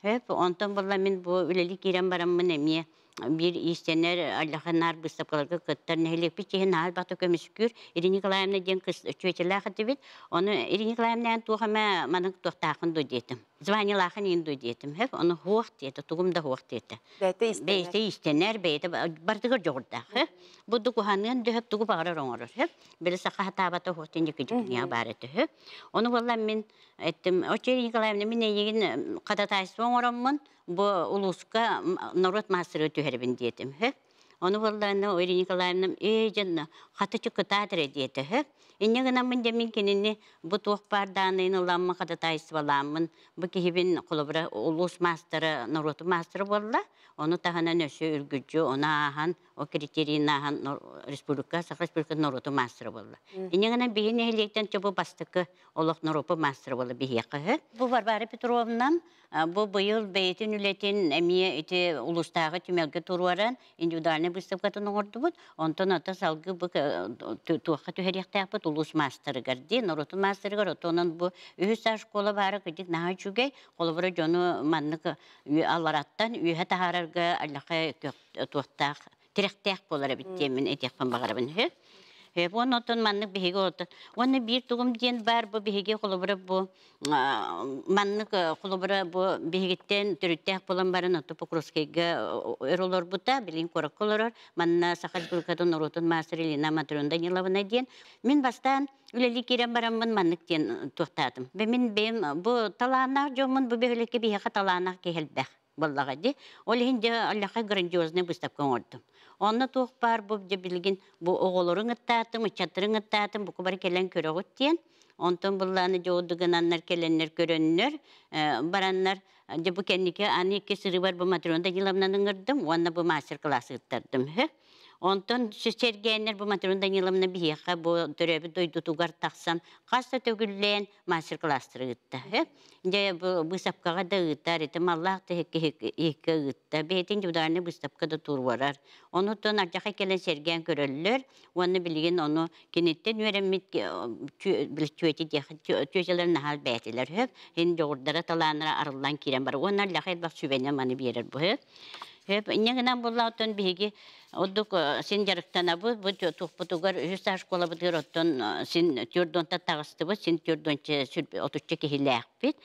Сөп, онтон буолла мин бу үлэлии киирэн бараммын эмиэ биир иистэнэр аллаханаар быыстапкаларга кыттар нэһилиэкпит чиһин наһаа элбэхтик көмүскүүр Ирина Николаевна диэн кыс чүөчэлээх этибит. Ону Ирина Николаевна туох эмэ маннык туохтааххын дуо диэтим. Званиялаахын иин дуй диэтим. Хөп, ону хуох диэтэ, тугум да хуох диэтэ. Бэйэтэ истэнэр. Бэйэтэ истэнэр, бэйэтэ бардыгар дьоҕурдаах. Хөп. Бу куһаныан дөһөп тугу баҕарар оҥорор. Хөп. Били саха хатаабата хуох диэн дьикки баар этэ. Хөп. Ону буолла мин эттим, Очей Николаевна, мин эйигин ходатайство оҥороммун, бу улууска норуот маастарыгар түһэрибин диэтим. Хөп. Ону буоллаҕына Ирина Николаевна ээ дьонно хата чыкытаат эрэ диэтэ үһү. Инньэ гынаммын дьэ мин кинини бу туох баар даанайын ыламмын ходатайстволааммын бу киһибин холобура улуус маастара норуотун маастара буолла. Ону таһынан өссө үргүдьү ону ааһан ол критерийин ааһан республика Саха Республикатын норуотун маастара буолла. Инньэ гынан биһи нэһилиэктэн чобу бастакы олох норуоппут маастара буолла биһиэхэ үһү. Бу Варвара Петровна бу быйыл бэйэтин үлэтин эмиэ ити улуустааҕы түмэлгэ туруоран индивидуальнай выставкатын оҥордубут. Онтон ата салгыы бу туохха түһэриэхтээхпит улуус маастарыгар дии, норуотун маастарыгар. Отонон бу үһүс саас школа баара кырдьык наһаа үчүгэй. Холобура дьону маннык аллараттан үөһэ таһаарарга аллаха туохтаах тирэхтээх буолар эбит диэммин этиэхпин баҕарабын үһү. Уонна оттон маннык биһиги отон уонна биир тугум диэн баар бу биһиги холобура бу маннык холобура бу биһигиттэн төрүттээх буолан баран оту Покровскайга өр олорбута билин куоракка олорор манна Саха Республикатын норуотун маастара Елена Матрена Даниловна диэн мин бастаан үлэлии киирэн бараммын маннык диэн туохтаатым. Мин бэйэм бу талааннаах дьоммун бу бөһүөлэккэ биһиэхэ талааннаах киһи элбэх буоллаҕа дии. Ол иһин дьэ аллаха грандиозный выставка оҥордум. Онно туох баар бу дьэ билигин бу оҕолорун ыттаатым, ыччаттарын ыттаатым, буку бары кэлэн көрөҕүт диэн. Онтон быллааны дьэ удугунаннар кэлэннэр көрөннөр, бараннар дьэ бу кэнники аны икки сырыыбар бу Матрена Даниловнаны ыҥырдым уонна бу мастер-класс ыыттардым. Онтон сэргээннэр бу Матрена Даниловна биһиэхэ бу төрөөбүт дойдутугар тахсан хас да төгүллээн мастер-класстары ыытта. Дьэ бу быысапкаҕа да ыытар, ити маллаах да иһиккэ ыытта. Бэйэтин индивидуальнай быыстапка да туруорар. Онуттан ардьахай кэлэн сэргээн көрөллөр уонна билигин ону киниттэн үөрэммит түөтэ түөтэлэр наһаа бээтилэр хөп. Ин дьоҕурдара талааннара арыллан киирэн бар. Уонна ардьахай элбэх сүбэнэн маны биэрэр бу хөп. Хөп инньэ гынан буолла оттон биһиги Ордук син дьарыктанабыт, бу туохпутугар үһүс саас школабытыгар оттон син түөрт таҕыстыбыт, син түөрт отучча киһилээхпит.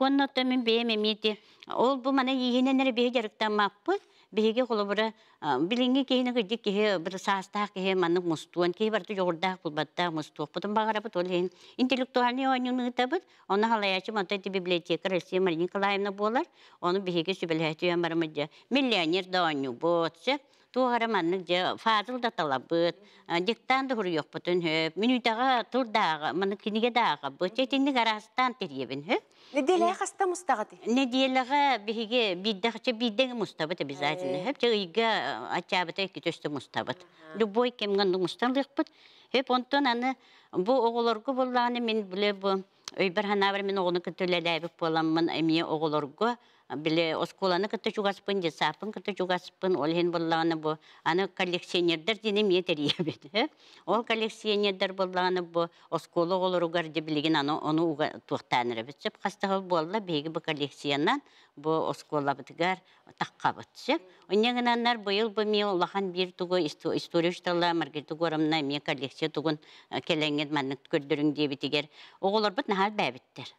Уонна оттон мин бэйэм эмиэ ол бу мана ииһинэн эрэ биһи дьарыктаммаппыт. Биһиги холобура билиҥҥи киһини кырдьык киһи бір саастаах киһи маннык мустуон, киһи барыта дьоҕурдаах булбаттаах мустуохпутун баҕарабыт. Ол иһин интеллектуальный оонньууну ыытабыт. Онно халайааччы онтон ити библиотека Россия Мария Николаевна буолар. Ону биһиги сүбэлэһэ барамыт дьэ миллионер да оонньуубут, сөп. Туох эрэ маннык дьэ фазыл да талабыт, диктант да суруйуохпутун сөп, мүнүүтэҕэ тыл дааҕа, маннык кинигэ дааҕабыт, итинник араастаан тэрийэбин сөп. Нэдиэлэҕэ хаста мустаҕытый? Нэдиэлэҕэ биһиги биирдэ биирдэ мустабыт обязательно. Сөп, чэ ыйга аччаабыта икки төстө мустабыт. Любой кэмҥэ оннук мустан ылыахпыт. Сөп, онтон аны бу оҕолорго буоллаҕына мин билэ бу өйбөр санаабар мин оҕону кытта үлэлээбит буоламмын эмиэ оҕолорго били оскуоланы кытта чугаспын, детсадпын кытта чугаспын, ол иһин буоллаҕына бу аны коллекционердар диэн эмиэ тэрийэбит. Ол коллекционердар буоллаҕына бу оскуола оҕолоругар дьэ билигин аны ону туохтаан эрэбит. Сөп хастаһыл буолла биһиги бу коллекциянан бу оскуолабытыгар таххабыт. Сөп. Инньэ гынаннар быйыл бу эмиэ улахан биир тугу история учуутала Маргарита Егоровна эмиэ коллекция тугун кэлэҥҥит маннык көрдөрүҥ диэбитигэр оҕолорбут наһаа элбээбиттэр.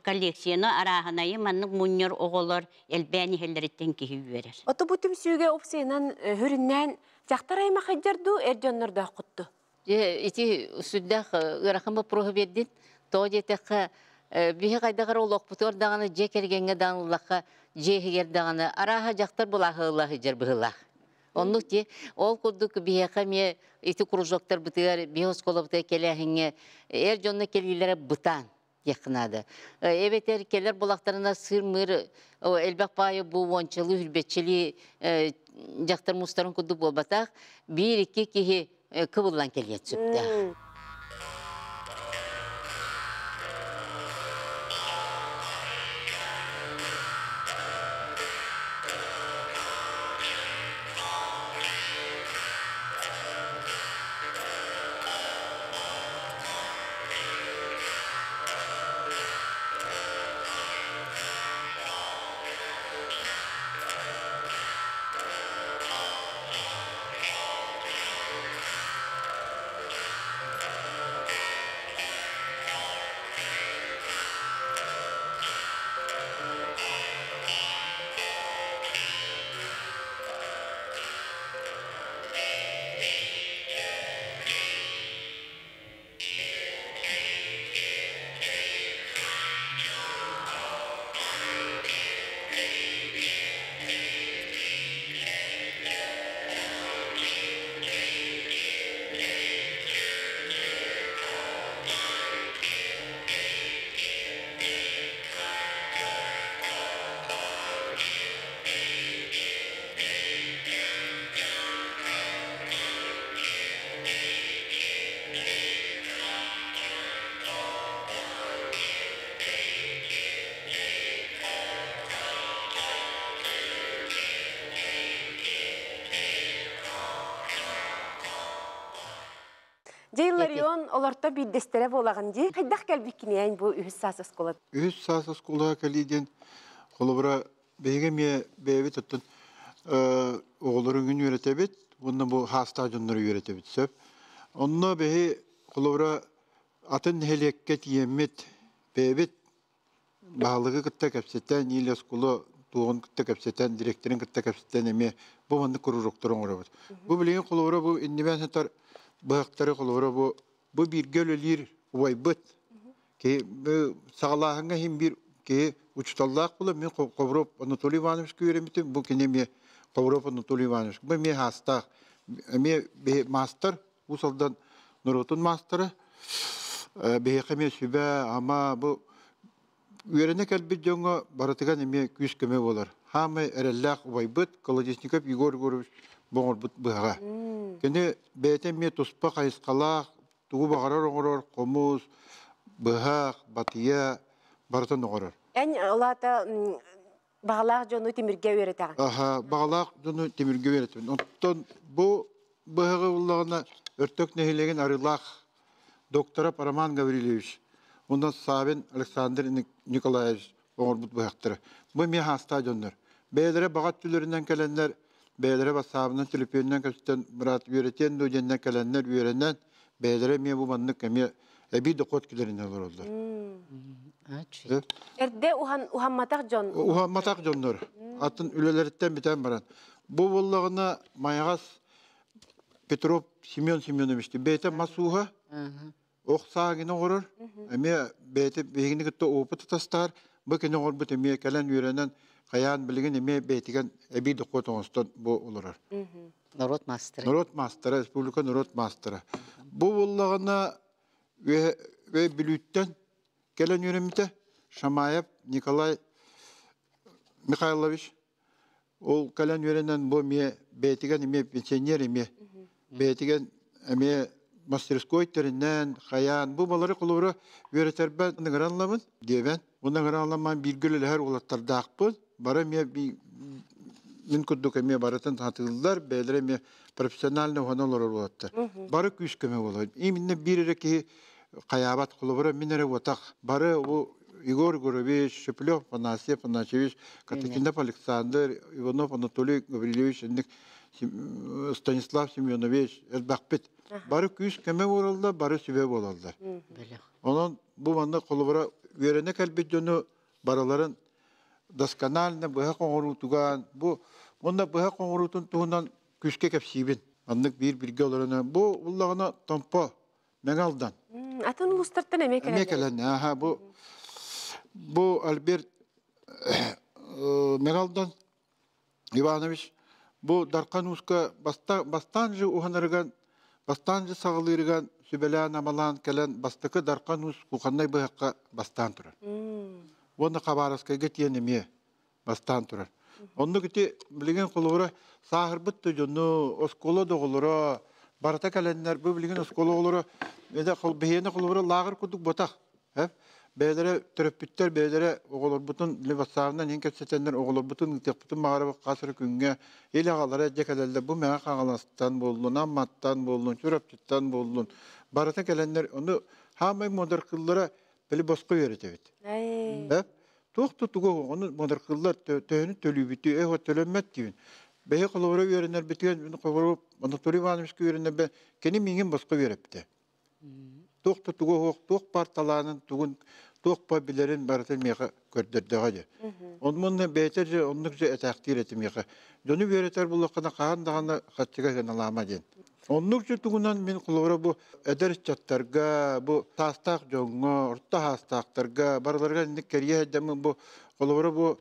Коллекцияны арааһынайы маннык мунньар оҕолор элбээн иһэллэриттэн киһи үөрэр. Ото бу түмсүүгэ опсайынан хүрүннээн дьахтар аймах дуу эр дьоннордоох кутту? Ити сүрдээх ыарахан боппуруоһу биэрдин. Тоҕо диэтэххэ, биһи хайдах эрэ олохпутугар даҕаны дьиэ кэргэҥҥэ даҕаны ыллахха, дьиэ иһигэр даҕаны арааһа дьахтар былааһы сылдьар быһыылаах. Оннук ти ол курдук биһиэхэ эмиэ ити кружоктарбытыгар, биһи оскуолабытыгар кэлээһиҥҥэ эр дьонно кэлиилэрэ бытаан диэххэ наада. Эбэтэр кэлэр булахтарына сыыр-мыыр элбэх баайы бу уончалыы хүрбэччилии дьахтар мустарын курдук буолбатах, биир-икки киһи кыбыллан кэлиэн сөптөөх. Дьэ Илларион олорто биирдэстэрэ буолаҕын дии. Хайдах кэлбиккиний бу үһүс саас оскуолата? Үһүс саас оскуолаҕа кэлии диэн холобура биһиги эмиэ бэйэбит оттон оҕолору үҥүн үөрэтэбит уонна бу хаастаах дьоннору үөрэтэбит сөп. Онно биһи холобура атын нэһилиэккэ тиийэммит бэйэбит баһылыгы кытта кэпсэтэн, или оскуола туоҕун кытта кэпсэтэн, директорын кытта кэпсэтэн эмиэ бу маннык кружоктары оҥоробут. Бу билигин холобура бу иннибэн сытар быһахтары холобура бу бу бииргэ үлэлиир убайбыт киһи саҕалааһыҥҥа иһин биир киһи учууталлаах буолан мин Ховров Анатолий Ивановичка үөрэммитим бу кини эмиэ Ховров Анатолий Иванович бу эмиэ хаастаах эмиэ маастар Уус Алдан норуотун маастара биһиэхэ эмиэ сүбэ-ама бу үөрэнэ кэлбит дьоҥҥо барытыгар эмиэ күүс-көмө буолар. Хаамай эрэллээх убайбыт Колодезников Егор Егорович боҥорбут быһаҕа. Кини бэйэтэ эмиэ туспа хайысхалаах, тугу баҕарар оҥорор, хомус, быһах, батыйа барытын оҥорор. Эн улаата баҕалаах дьону тимиргэ үөрэтэҕин. Аха, баҕалаах дьону тимиргэ үөрэтэбин. Оттон бу быһаҕы буллаҕына Өртөк нэһилиэгин Арыылаах доктора Роман Гаврильевич уонна Савин Александр Николаевич оҥорбут быһахтара. Бу эмиэ хаастаах дьоннор. Бэйэлэрэ баҕа өттүлэринэн кэлэннэр, бэйэлэрэ бассаабынан, төлөпүөнүнэн көстөн, быраат үөрэтиэн дуо диэннэр кэлэннэр үөрэнэн, бэйэлэрэ эмиэ бу маннык эмиэ эбии дохуот киллэринэ олороллор. Эрдэ уһамматах дьон. Уһамматах дьоннор. Атын үлэлэриттэн бүтэн баран. Бу буоллаҕына Майаҕас Петров Семен Семенович бэйэтэ мас ууһа, ох саагын оҥорор, эмиэ бэйэтэ биһигини кытта опыт атастаһар, бу кини оҥорбут эмиэ кэлэн үөрэнэн, хайаан билигин эмиэ бэйэтигэр эбии дохуот оҥостон бу олорор. Народ маастара. Народ маастара, республика народ маастара. Бу буоллаҕына Бүлүүттэн кэлэн үөрэммитэ Шамаев Николай Михайлович. Ол кэлэн үөрэнэн бу эмиэ бэйэтигэр эмиэ пенсионер эмиэ бэйэтигэр эмиэ мастерской тэринэн хайаан бу балары холобура үөрэтэрбэр ыҥыран ылабын диэбэн уонна ыҥыран ыламман бииргэ үлэлэһэр уолаттардаахпын бары эмиэ мин курдук эмиэ барытын сатыыллар бэйэлэрэ эмиэ профессионально уһана олорор уолаттар бары күүс көмө буолар именно биир эрэ киһи хайаабат холобура мин эрэ уотах бары бу Егор Егорович, Шеплев Афанасий Афанасьевич, Катакинов Александр, Иванов Анатолий Гаврильевич, Станислав Семенович элбэхпит. Бары күүс көмө буолаллар, бары сүбэ буолаллар. Онон бу манна холобура үөрэнэ кэлбит дьону барыларын досконально быһах оҥоруутугар бу уонна быһах оҥоруутун туһунан күүскэ кэпсиибин. Маннык биир биргэ олорон бу уллаҕына Томпо Мэҥэ Алдан. Атын улуустартан эмиэ кэлэн. Эмиэ кэлэн. Аха бу бу Альберт Мэҥэ Алдан Иванович бу Дархан ууска бастаан же уһанарыган бастаан же саҕалыырыган сүбэлээн-амалаан кэлэн бастакы Дархан уус кухоннай быһахха бастаан турар. Уонна Хабаровскайга тиэн эмиэ бастаан турар. Оннук ити билигин холобура сааһырбыт да дьону оскуола да оҕолоро барыта кэлэннэр бу билигин оскуола оҕолоро биһиэнэ холобура лааҕыр курдук ботах бэйэлэрэ төрөппүттэр бэйэлэрэ оҕолорбутун левоссаавынан иһин кэпсэтэннэр оҕолорбутун ыытыахпытын баҕарабыт хас эрэ күҥҥэ ил аҕалара дьэ кэлэллэр бу Мэҥэ Хаҥаластан буоллун Амматтан буоллун Чурапчыттан буоллун барыта кэлэннэр ону хаамай муодаркыллара били босхо үөрэтэбит туох да тугу ону муодаркыллар төһөнү төлүүбүтүй э төлөммөт диибин бэйэ холобура үөрэнэрбитигэр мин холобура Анатолий Ивановичка үөрэнэрбэ кини миигин босхо үөрэппитэ туох да тугу оһох туох баар талаанын тугун туох баар билэрин барытын миэхэ көрдөрдөҕө дьэ онно бэйэтэ дьэ оннук дьэ этээхтиир этэ миэхэ дьону үөрэтэр буоллаххына хаһан даҕаны хаччыга сыаналаама диэн оннук дьэ тугунан мин холобура бу эдэр ыччаттарга бу саастаах дьоҥҥо орто саастаахтарга барыларыгар инник кэрийэ сылдьаммын бу холобура бу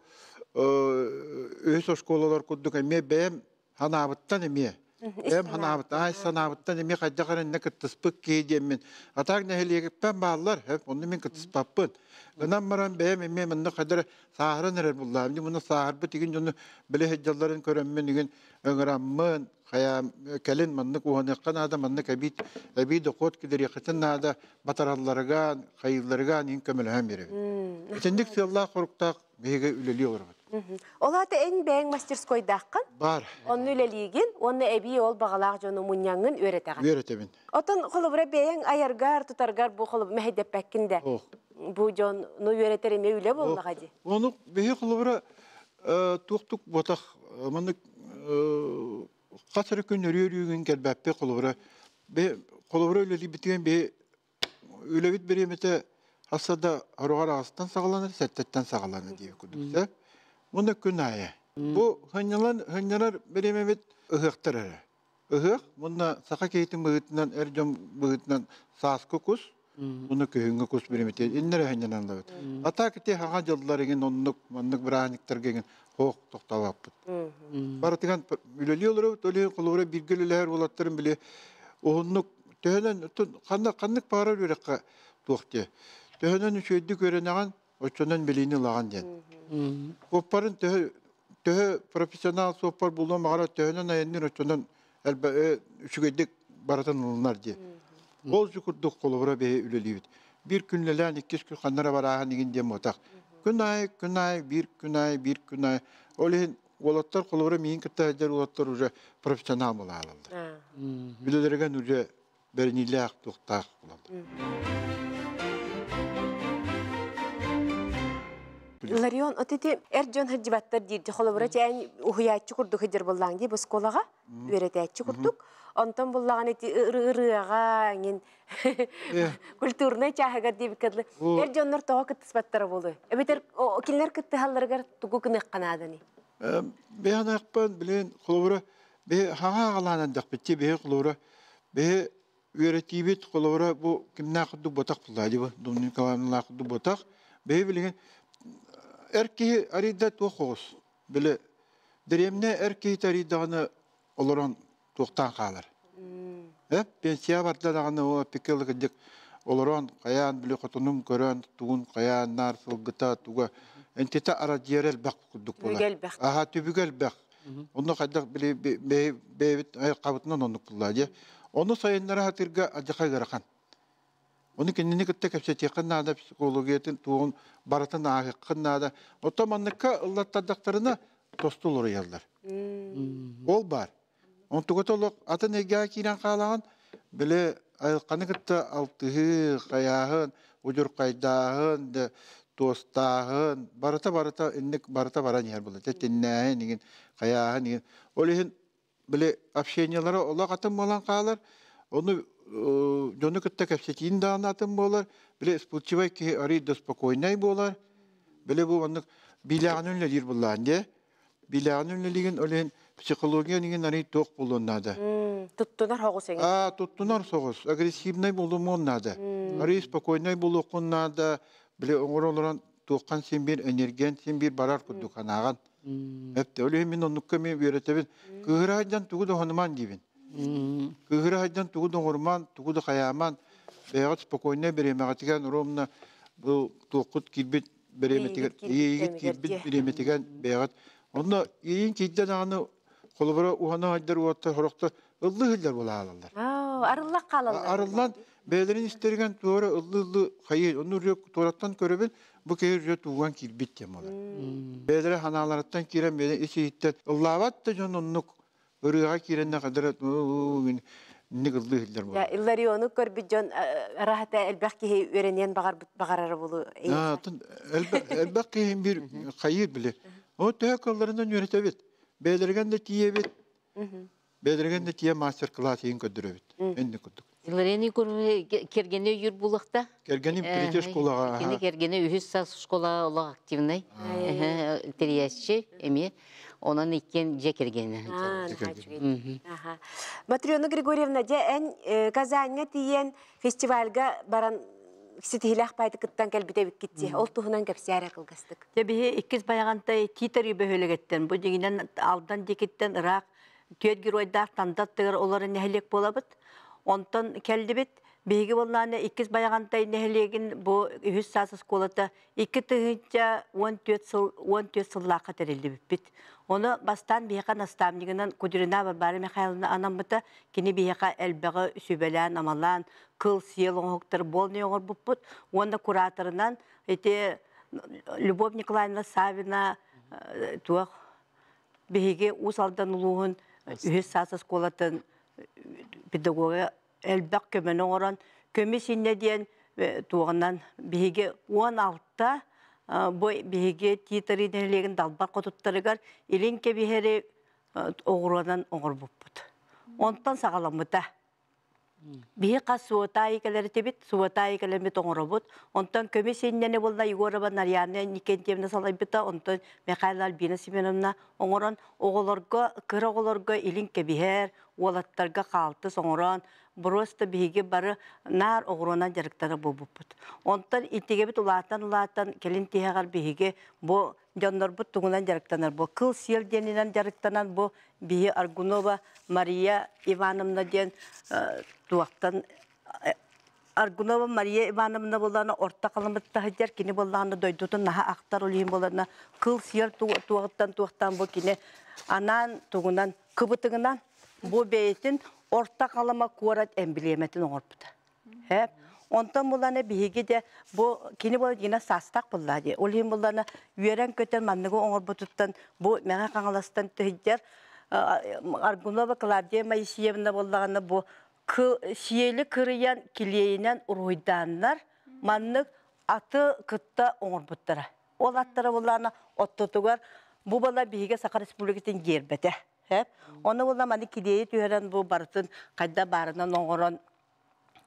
үһүс оскуолалар курдук эмиэ бэйэм Ханаабыттан эмиэ. Эм ханаабыт, ай санаабыттан эмиэ хайдах эрэ иннэ кыттыспыт киһи диэммин. Атаак нэһилиэгиттэн бааллар, онно мин кыттыспаппын. Гынан баран бэйэм эмиэ манна хайдах эрэ сааһыран эрэр буллаам. Дьэ муна сааһырбыт игин дьону билэ сылдьалларын көрөммүн игин ыҥыраммын, хайа кэлин маннык уһаныахха наада, маннык эбии эбии дохуот киллэриэххитин наада, батаралларыгар, хайыылларыгар иһин көмөлөһөн биэрэбин. Итинник сыаллаах-соруктаах биһиги үлэлии олоробут. Ол аата эн бэйэҥ мастерскойдааххын? Бар. Онну үлэлиигин, уонна эбии ол баҕалаах дьону мунньаҥҥын үөрэтэҕин. Үөрэтэбин. Отон холобура бэйэҥ айаргар, тутаргар бу холобура мэһэйдэппэккин да. Бу дьон ну үөрэтэр эмиэ үлэ буоллаҕа дии. Ону биһи холобура туохтук ботах маннык хас эрэ күн өрүү-өрүүгүн кэлбэппи холобура холобура үлэлиибитигэн биһи үлэбит бириэмэтэ хасса да хоругар аҕыстан саҕаланар, сэттэттэн саҕаланар диэбит курдук сөп. Уонна күн аайы. Бу хынньалан хынньанар бириэмэбит ыһыахтар эрэ. Ыһыах уонна саха киһитин быһыытынан, эр дьон быһыытынан сааскы кус, уонна күһүҥҥү кус бириэмэтэ иннэрэ хынньаналлабыт. А так ити хаҥа дьыллар иҥин оннук маннык бырааһынньыктарга иҥин хоох тохтообоппут. Барытыган үлэлии олоробут, ол иһин холобура бииргэ үлэлэһэр уолаттарым били уһуннук төһөнөн ханна ханнык баҕарар үөрэххэ туох диэ. Төһөнөн үчүгэйдик үөрэнэҕин, оччонон билиини ылаҕын диэн. Суоппарын төһө төһө профессионал суоппар буолуон баҕарар, төһөнөн айанныыр оччонон элбэ үчүгэйдик барытын ылынар диye. Ол курдук холобура биһи үлэлиибит. Биир күн үлэлээн, иккис күн ханнара барааһын игин диэн буотах. Күн аайы, күн аайы, биир күн аайы, биир күн аайы. Ол иһин уолаттар холобура миин кытта сылдьар уолаттар уже профессионал буолаалаллар. Үлэлэригэн уже бэриниилээх туохтаах булаллар. Ларион, от ити эр дьон сылдьыбаттар диирди. Холобура чээн уһуйааччы курдук сылдьар буоллаҥ дии бу оскуолаҕа үөрэтээччи курдук. Онтон буллаҕын ити ырыаҕа эҥин культурнай чааһыгар диэбиккэ дылы эр дьоннор тоҕо кыттыспаттара буолуой? Эбэтэр кинилэр кыттыһалларыгар тугу гыныахха нааданый? Бэйэн билин холобура биһи хаҥа аҕалаан эрдэхпит биһи холобура биһи үөрэтиибит холобура бу кимнээх курдук ботах буллаа дии бу Домна Николаевналаах курдук ботах биһи билигин эр киһи арыйда туох оҕус били дэриэбинэ эр киһитэ арыйдаҕына олорон туохтаан хаалар э пенсия барда даҕаны о эппиккэ кырдьык олорон хайаан били хотунун көрөн тугун хайаан наар сылгыта туга энтитэ арадьыйара элбэх курдук буолар элбэх аха түбүгэ элбэх онно хайдах били бэйэбит айылҕабытынан оннук буллаа дии ону сайыннара сатыырга алдьархай ыарахан ону кинини кытта кэпсэтиэххин наада психологиятын туоҕун барытын ааһыаххын наада оттон манныкка ыллаттардахтарына тосту уларыйаллар ол баар онтугата олох атын эйгэҕэ киирэн хаалаҕын били айылҕаны кытта алтыһыы хайааһын удьурхайдааһын туостааһын барыта барыта инник барыта баран иһэр буолла тэтиннээһин игин хайааһын игин ол иһин били общениелара олох атын буолан хаалар ону дьону кытта кэпсэтиин даҕаны атын буолар били вспыльчивай киһи арыый да спокойнай буолар били бу оннук биилээҕин үлэлиир буллаан дии биилээҕин үлэлиигин ол иһин психология игин арый туох буолуон наада Туттунар соҕус эҥин. А туттунар соҕус агрессивный буолумуон наада арый спокойнай буолуоххун наада били оҥоро олорон туоххан син биир энергиян син биир барар курдук анааҕан эпте ол иһин мин оннукка эмиэ үөрэтэбин кыыһыра сылдьан тугу да оһонумаан диибин кыыһыра сылдьан тугу да оҥорумаан тугу да хайаамаан бэйэҕит спокойнай бириэмэҕитигэр ровно бу туоххут киирбит бириэмэтигэр иэйигит киирбит бириэмэтигэр бэйэҕит онно иэйиин киирдэ даҕаны холобура уһана сылдьар уоттар сорохтор ыллыы сылдьар буолаалаллар Арыллан хаалаллар. Арыллан бэйэлэрин истэригэн туора ыллыы-ыллыы хайыы онну уже туораттан көрөбүн бу киһи уже тууган киирбит диэн буолар бэйэлэрэ ханааларыттан киирэн бэйэ ис иһиттэн ыллаабат да дьон оннук ырыаҕа киирэннэ хадара инник ыллыы сылдьар буолар Иллариону көрбүт дьон араһата элбэх киһи үөрэниэн баҕарбыт баҕарара булу. Элбэх киһи бир хайыыр били. О төһө кылларынан үөрэтэбит. Бэйэлэригэн да тиийэбит. Бэйэлэригэн да тиийэ мастер-класс иһин көрдөрөбүт. Инник курдук. Илларионы кергени өйүр булуқта. Кергеним третья школаға. Кини кергени үһүс саас школа олох активный. Териясчы эми. Онон иккен же кергени. Матрена Григорьевна, дьэ эн Казаньга тиийэн фестивальга баран ситиһилээх баайды кыттан кэлбите биккитти. Ол туһунан кэпсээрэ кылгастык. Дьэ биһи иккис байаҕантай Титари бөһүөлэгиттэн бу дьиҥинэн Алдан диэкиттэн ыраах түөрт геройдаах Тандаттыгар олорор нэһилиэк буолабыт. Онтон кэллибит. Биһиги буоллааны иккис байаҕантай нэһилиэгин бу үһүс саас оскуолата 2 тыһыынча 14 сыл 14 сыллаахха тэриллибиппит. Ону бастаан биһиэхэ наставнигынан Кудрина Варвара Михайловна анаммыта. Кини биһиэхэ элбэҕи сүбэлээн, амалаан, кыл сиэл оҥоһуктар буолны оҥорбуппут. Уонна кураторынан ити Любовь Николаевна Савина Туох биһиги Уус Алдан улууһун үһүс саас оскуолатын педагога элбэх көмөнү оҥорон көмүс иннэ диэн туоҕунан биһиги 16 бу биһиги Тиитари нэһилиэгин далбар хотуттарыгар илин кэбиһэри оҕуруонан оҥорбуппут. Онтон саҕаламмыта. Биһи хас суотаайы кэлэритибит, суотаайы кэлэммит оҥоробут. Онтон көмүс иннэни буолла Егорова Нарьяна Никентьевна салайбыта, онтон Михаил Альбина Семеновна оҥорон оҕолорго, кыра оҕолорго илин кэбиһэр, уолаттарга хаалтыс оҥорон, просто биһиги бары наар оҕуруонан дьарыктанар буолбуппут. Онтон итигэбит улаатан-улаатан кэлин тиһэҕэр биһиги бу дьоннорбут тугунан дьарыктанар бу кыл сиэл диэнинэн дьарыктанан бу биһи Аргунова Мария Ивановна диэн туохтан Аргунова Мария Ивановна буоллаҕына орто халымытта сылдьар кини буоллаҕына дойдутун наһаа ахтар ол иһин буоллаҕына кыл сиэл туоҕуттан туохтан бу кини анаан тугунан кыбытыгынан бу бэйэтин орто халыма куорат эмблемэтин оҥорбута. Һэ. Онтон буллана биһиги де бу кини буола дьиҥэ саастаах буоллаа дии. Ол иһин буллана үөрэн-көтөн манныгы оҥорбутуттан бу Мэҥэ Хаҥаластан тыһыйдьар Аргунова Клавдия Моисеевна буоллаҕына бу сиэли кырыйан килиэйинэн уруһуйдааннар маннык аты кытта оҥорбуттара. Ол аттара буоллаҕына оттотугар бу бала биһиги Саха Республикатын гиэрбэтэ. Ону буолла маны килиэйи түһэрэн бу барытын хайда баарынан оҥорон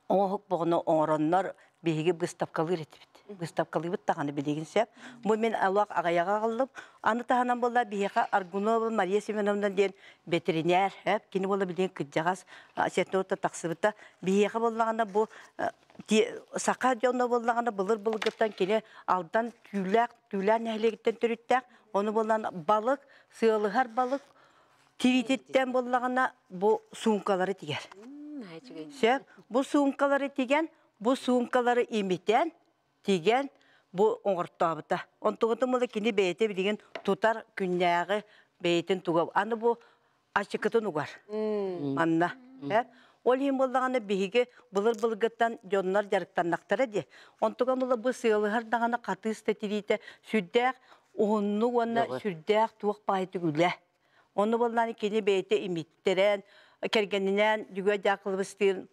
оҥоһук боҕону оҥороннор биһиги быыстапкалыыр этибит. Быыстапкалыыбыт даҕаны билигин сөп. Бу мин алуох аҕыйаҕа аҕаллым. Аны таһынан буолла биһиэхэ Аргунова Мария Семеновна диэн ветеринар, кини буолла билигин кырдьаҕас сетнотта тахсыбыта. Биһиэхэ буоллаҕына бу саха дьоно буоллаҕына былыр-былыргыттан кини Алдан Түүлээх Түүлээх нэһилиэгиттэн төрүттээх. Ону буоллан балык, сыалыһар балык тириититтэн буоллаҕына бу суумкалары тигэр. Сөп. Бу суумкалары тигэн, бу суумкалары имитэн, тигэн бу оҥортообута. Онтугутун була кини бэйэтэ билигин тутар күннээҕи бэйэтин туга. Аны бу ачыкытын угар. Манна. Ол иһин буоллаҕына биһиги былыр-былыргыттан дьоннор дьарыктаннахтара дии. Онтуга була бу сыалыһар даҕаны хатыыс да тириитэ сүрдээх уһуннук уонна сүрдээх туох баайытык үлэ. Онно буоллаҕына кини бэйэтэ имиттэрэн, кэргэнинээн Дьүгүө Дьаакылыбыстыын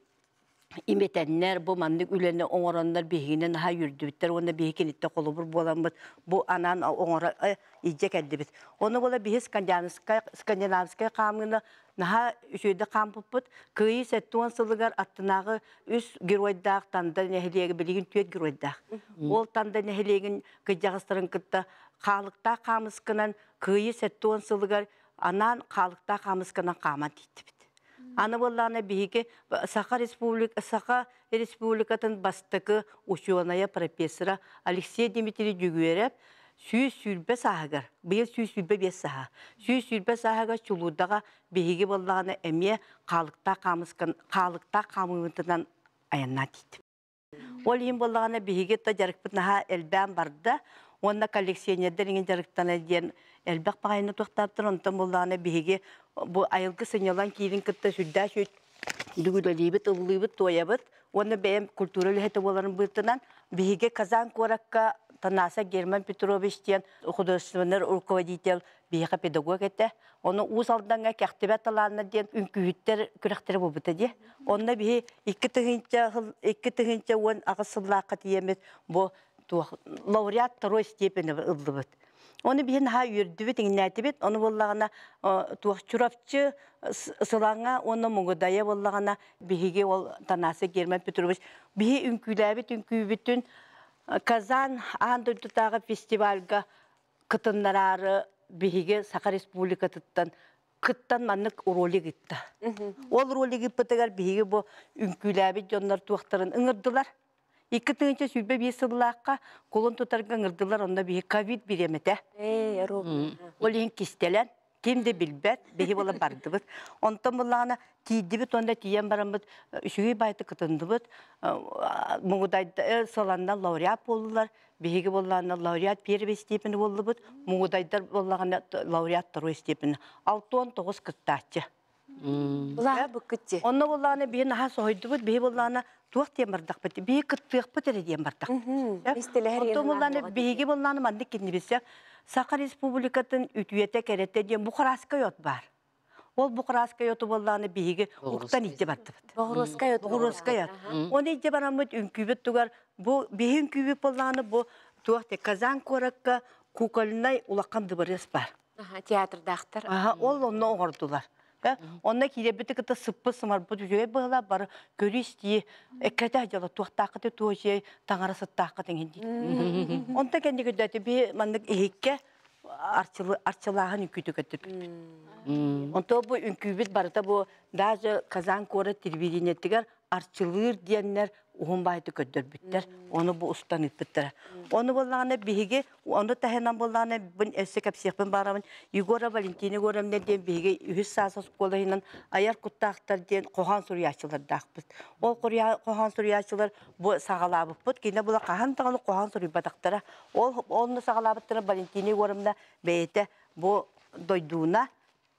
имитэннэр, бу маннык үлэни оҥороннор биһигини наһаа үөрдүбүттэр уонна биһиги киниттэн холобур буоламмыт бу анаан оҥоро илдьэ кэллибит. Ону буола биһи скандинавскай, скандинавскай хаамыыны наһаа үчүгэйдик хаампыппыт. Кыайыы 70 сылыгар аттынааҕы үс геройдаах Танда нэһилиэгэ билигин түөрт геройдаах. Ол Танда нэһилиэгин кырдьаҕастарын кытта хаалыктаах хаамысканан Кыайыы 70 сылыгар анаан хаалыктаах хаамысканан хааман тиийдибит. Аны буоллаҕына биһиги Саха Республика Саха Республикатын бастакы учуонайа профессора Алексей Дмитриевич Дьүгүөрэп 120 сааһыгар, быйыл 125 сааһа, 120 сааһыгар Чулуудаҕа биһиги буоллаҕына эмиэ хаалыктаах хаамыскан хаалыктаах хаамыыбытынан айаннаан тиийдим. Ол иһин буоллаҕына биһиги да дьарыкпыт наһаа элбээн барда уонна коллекционердар иҥин дьарыктана диэн элбэх баҕайыны туохтаабыттар. Онтон буоллаҕына биһиги бу айылгы сынньалаҥ киирин кытта сүрдээх үгүлэлиибит, ыллыыбыт, туойабыт уонна бэйэм культура үлэһитэ буоларым быһыытынан биһиги Казан куоракка Танаса Герман Петрович диэн художественный руководитель биһиэхэ педагог этэ. Ону Уус Алдаҥҥа кэхтибэт талааннар диэн үҥкүүһүттэр күрэхтэрэ буолбута дии. Онно биһи 2018 сыллаахха тиийэммит бу туох лауреат второй степени ыллыбыт. Ону биһи наһаа үөрдүбүт, иҥнээтибит. Ону буоллаҕына туох Чурапчы Сылаҥа уонна Мугудайа буоллаҕына биһиги ол Танаса Герман Петрович биһи үҥкүүлээбит үҥкүүбүтүн Казан аан дойдутааҕы фестивальга кытыннараары биһиги Саха Республикатыттан кыттан маннык ролик ыытта. Ол ролик ыыппытыгар биһиги бу үҥкүүлээбит дьоннор туохтарын ыҥырдылар. 2021 сыллаахха кулун тутарга ыҥырдылар, онно биһи ковид бириэмэтэ. Ол иһин кистэлэн, ким да билбэт, биһи буола бардыбыт. Онтон буллаҕына тиийдибит уонна тиийэн бараммыт үчүгэй баайты кытындыбыт. Мугудайда сыланна лауреат буоллулар. Биһиги буоллаҕына лауреат первой степени буоллубут. Мугудайдар буоллаҕына лауреат второй степени. 69 кыттааччы. Улаха буккутти. Онно буоллаҕына биһи наһаа соһуйдубут, биһи буоллаҕына туох диэн бардахпыт, биһи кыттыахпыт эрэ диэн бардахпыт. Онтон буоллаҕына биһиги буоллаҕына маннык кинибисэ. Саха Республикатын үтүөтэ кэрэтэ диэн бухараскай от бар. Ол бухараскай оту боллааны биһиги уктан итти бардыбыт. Боҕуруоскай от. Боҕуруоскай от. Оны итти бараммыт үҥкүүбүт тугар бу биһи үҥкүүбүт боллааны бу туох те Казан куоракка кукольнай улахан дыбарыас бар. Театрдаахтар. Аха, ол онно оҥордулар. Онно киирэрбити кытта сыппыт сымарбыт үчүгэй быһыылаах бары көрүү-истии эккирэтэ дьоло туохтааххыт туочуй таҥара сыттааххыт иҥин дии. Онтон кэнники көрдөөтү би маннык иһиккэ арчылааһын үҥкүүтү көрдөрбүппүт. Онто бу үҥкүүбүт барыта бу даже Казан куорат телевидениетигэр арчылыыр диэннэр уһун баайты көрдөрбүттэр. Ону бу устан ыыппыттара. Ону буоллаҕына биһиги ону таһынан буоллаҕына бун өссө кэпсиэхпин баарабын Егора Валентина Егоровна диэн биһиги үһүс саас оскуолаһынан айар куттаахтар диэн хоһоон суруйааччылардаахпыт. Ол хоһоон суруйааччылар бу саҕалаабыппыт. Кинэ була хаһан даҕаны хоһоон суруйбатахтара. Ол онно саҕалаабыттара Валентина Егоровна бэйэтэ бу дойдууна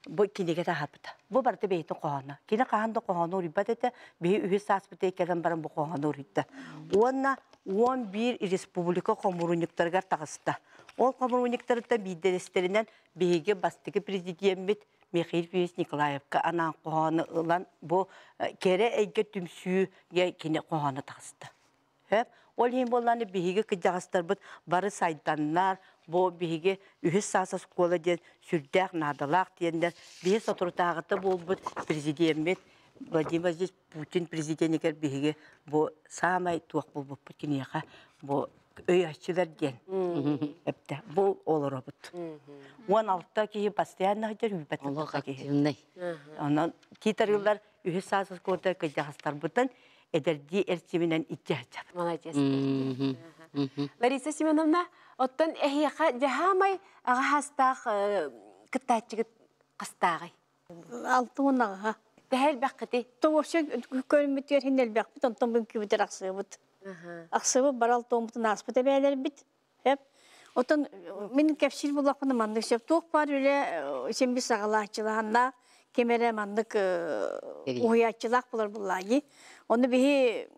бу кинигэ таһаарбыта. Бу барыта бэйэтин хоһооно. Кини хаһан да хоһоону уруйбат этэ. Биһи үһүс сааспыт кэлэн баран бу хоһоону уруйда. Уонна 11 республика хомуурунньуктарыгар таҕыста. Ол хомуурунньуктарыттан биирдэстэринэн биһиги бастакы президеммит Михаил Ильич Николаевка анаан хоһоону ылан бу кэрэ эйгэ түмсүүгэ кини хоһооно таҕыста. Ол иһин буоллааны биһиги кыдьаҕастарбыт бары сайданнар, бу биһиги үһүс саас оскуола диэн сүрдээх наадалаах диэннэр биһи соторутааҕыта буолбут президеммит Владимир Владимирович Путин президенигэр биһиги бу саамай туох буолбуппут киниэхэ бу өйөөччүлэр диэн эптэ бу олоробут. 16 киһи постоянно сылдьар үүппэт Олох киһи. Онон тиитарыылар үһүс саас оскуолата кыдьаҕастарбытын эдэрдии эрчиминэн иччи сылдьабыт. Молодец. Лариса Семеновна, оттон эһиэхэ дьаһаамай аҕа хастаах кыттааччыгыт хастааҕый? 68. Төһө элбэххитий? То вообще көрүммүтүгэр хин элбэхпит, онтон бүҥкүбүтэр ахсыбыт. Ахсыбыт барал тоомутун ааспыт эбээлэрбит. Эп. Отон мин кэпсиир буллахпына маннык сөп туох баар үлэ син бир саҕалааччылаһаннаах ким эрэ маннык уһуйааччылаах булар буллааги. Ону биһи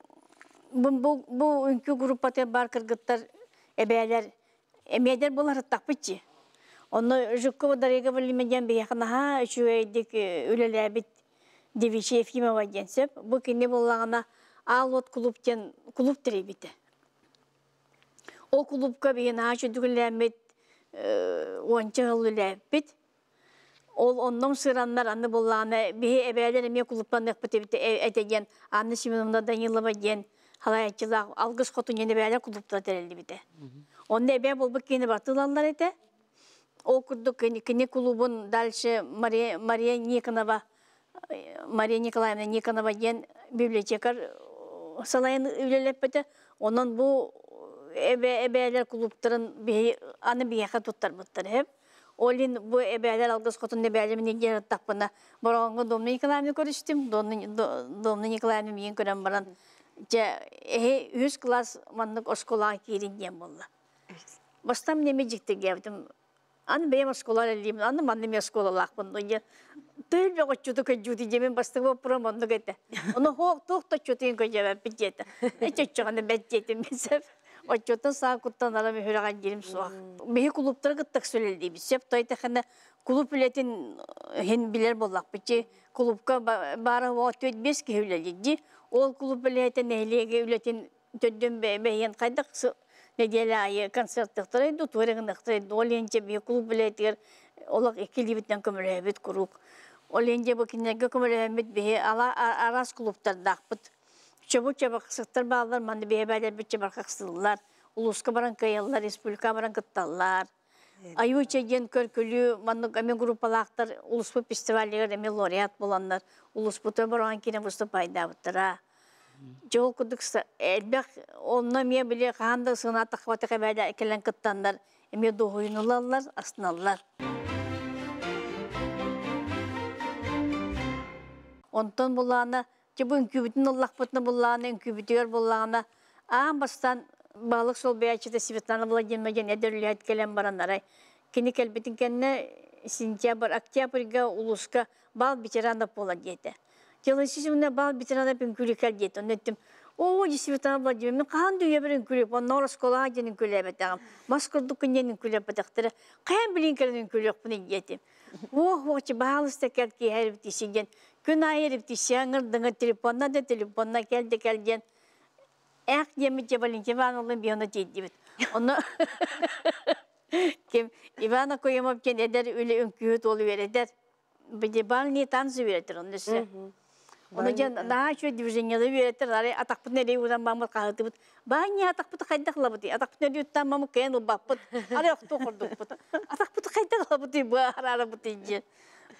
бу, бу, бу үҥкүү группатыгар баар кыргыттар эбээлэр эмиэдэр буларыттахпытчы. Онно Жукова Дарья Гавриловна диэн биһиэхэ наһаа үчүгэйдик үлэлээбит Девичья Ефимова диэн сөп. Бу кини буоллаҕына Аал уот клуб диэн клуб тэрийбитэ. Ол клубка биһи наһаа үчүгүйдүк үлэлээммит, уонча сыл үлэлээбиппит. Ол онном сыраннар аны буоллаҕына биһи эбээлэр эмиэ клубтаныахпыт эбит этэ диэн Анна Семеновна Данилова диэн халайааччылаах Алгыс Хотун диэн эбээлэр клубтара тэриллибитэ. Онно эбээ буолбут киһини барыта ылаллар этэ. Ол курдук кини клубун дальше Мария, Мария Никонова Мария Николаевна Никонова диэн библиотекарь салайан үлэлэппитэ. Онон бу эбэ эбээлэр клубтарын биһи аны биһиэхэ туттарбыттар эһэм. Ол иһин бу эбээлэр алгыс хотун эбээлэр диэн аттахпына Бороҕоҥҥо Домна Николаевна көрүстүм. Домна Николаевна миигин көрөн баран дьэ эһи үһүс класс маннык оскуолаҕа киирин диэн буолла. Бастаан мин эмиэ дьиктиргээбитим. Аны бэйэм оскуола үлэлиибин, аны манна эмиэ оскуолалаахпын диэн. Тыыл бөҕөччүтү көдьүүтү диэмин бастакы боппуруом оннук этэ. Ону хоох туох да оччотуйун көдьөөбөппүт диэтэ. Эчөччөҕүнэ бэт диэтим мин сөп. Оччотун саа куттанарым үһүрэҕин диирим суох. Биһи клубтары кытта үлэлиибит. Сөп той тэхэнэ клуб үлэтин иһин билэр буоллахпыт. Клубка баара 4-5 киһи үлэлиир. Ол клуб үлэһитэ нэһилиэги үлэтин төрдүн бэйэн хайдах нэдиэлэ аайы концерттыахтарай дуу, туора гыныахтарай дуу, ол иһин биһи клуб үлэтигэр олох икки илиибитинэн көмөлөһөбүт куруук. Ол иһин бу кинилэргэ көмөлөһөммүт биһи араас клубтардаахпыт. Чобу чабаксыктар бааллар, манна биһи бээлэрбит чабархахсыллар, улууска баран кыайаллар, республика баран кытталлар. Аюча диэн көркүлүү маннык эми группалаахтар улуспут фестивалыгар эми лауреат буланнар, улуспутун баран киирэн выступайдаабыттара. Дьол курдук элбэх онно эмиэ били хаһан да сынаатахпатах эбээлэ кэлэн кыттаннар эмиэ дуоһуйунулаллар, астыналлар. Онтон булаана, бу үҥкүүбүтүн ыллахпытына буллаана, үҥкүүбүтүгэр буллаана, аан бастаан баһылык солбуйааччыта Светлана Владимировна диэн эдэр үлэһит кэлэн баран арай кини кэлбитин кэннэ сентябрь, октябрьга улууска бал ветеранов буолар диэтэ. Дьылысисимна бал ветеранов үҥкүүлүкэр диэтэ. Онно эттим, Оо, действительно, Владимир, мен хаһан да үйэбэр үҥкүүлүөп, оннооҕор оскуолаҕа диэн үҥкүүлээбэтэҕим. Мас курдук диэн үҥкүүлэппэтэхтэрэ. Хайаан билин кэлэн үҥкүүлүөхпүнүй диэтим. Уох, уох, баһаалыста кэл киэһэ репетиция диэн. Күн аайы репетиция ыҥырдыҥы, телефонна да телефонна кэл да кэл диэн. Ээх диэммит дьэ Валентина Ивановна биһиэнэ тиийдибит. Онно ким Иван Акуемов диэн эдэр үлэ үҥкүүһүт уол үөрэтэр. Бальные танцы үөрэтэр онно өссө. Ону дьон наһаа үчүгэй движениелары үөрэтэр, арай атахпытын эрэй ууран бааммыт хаһытыбыт. Баанньа атахпыты хайдах ылабытый? Атахпытын эрэй уттаан мамык кыайан ылбаппыт. Арай охтуо курдукпут. Атахпыты хайдах ылабытый бу араарабытый диэн.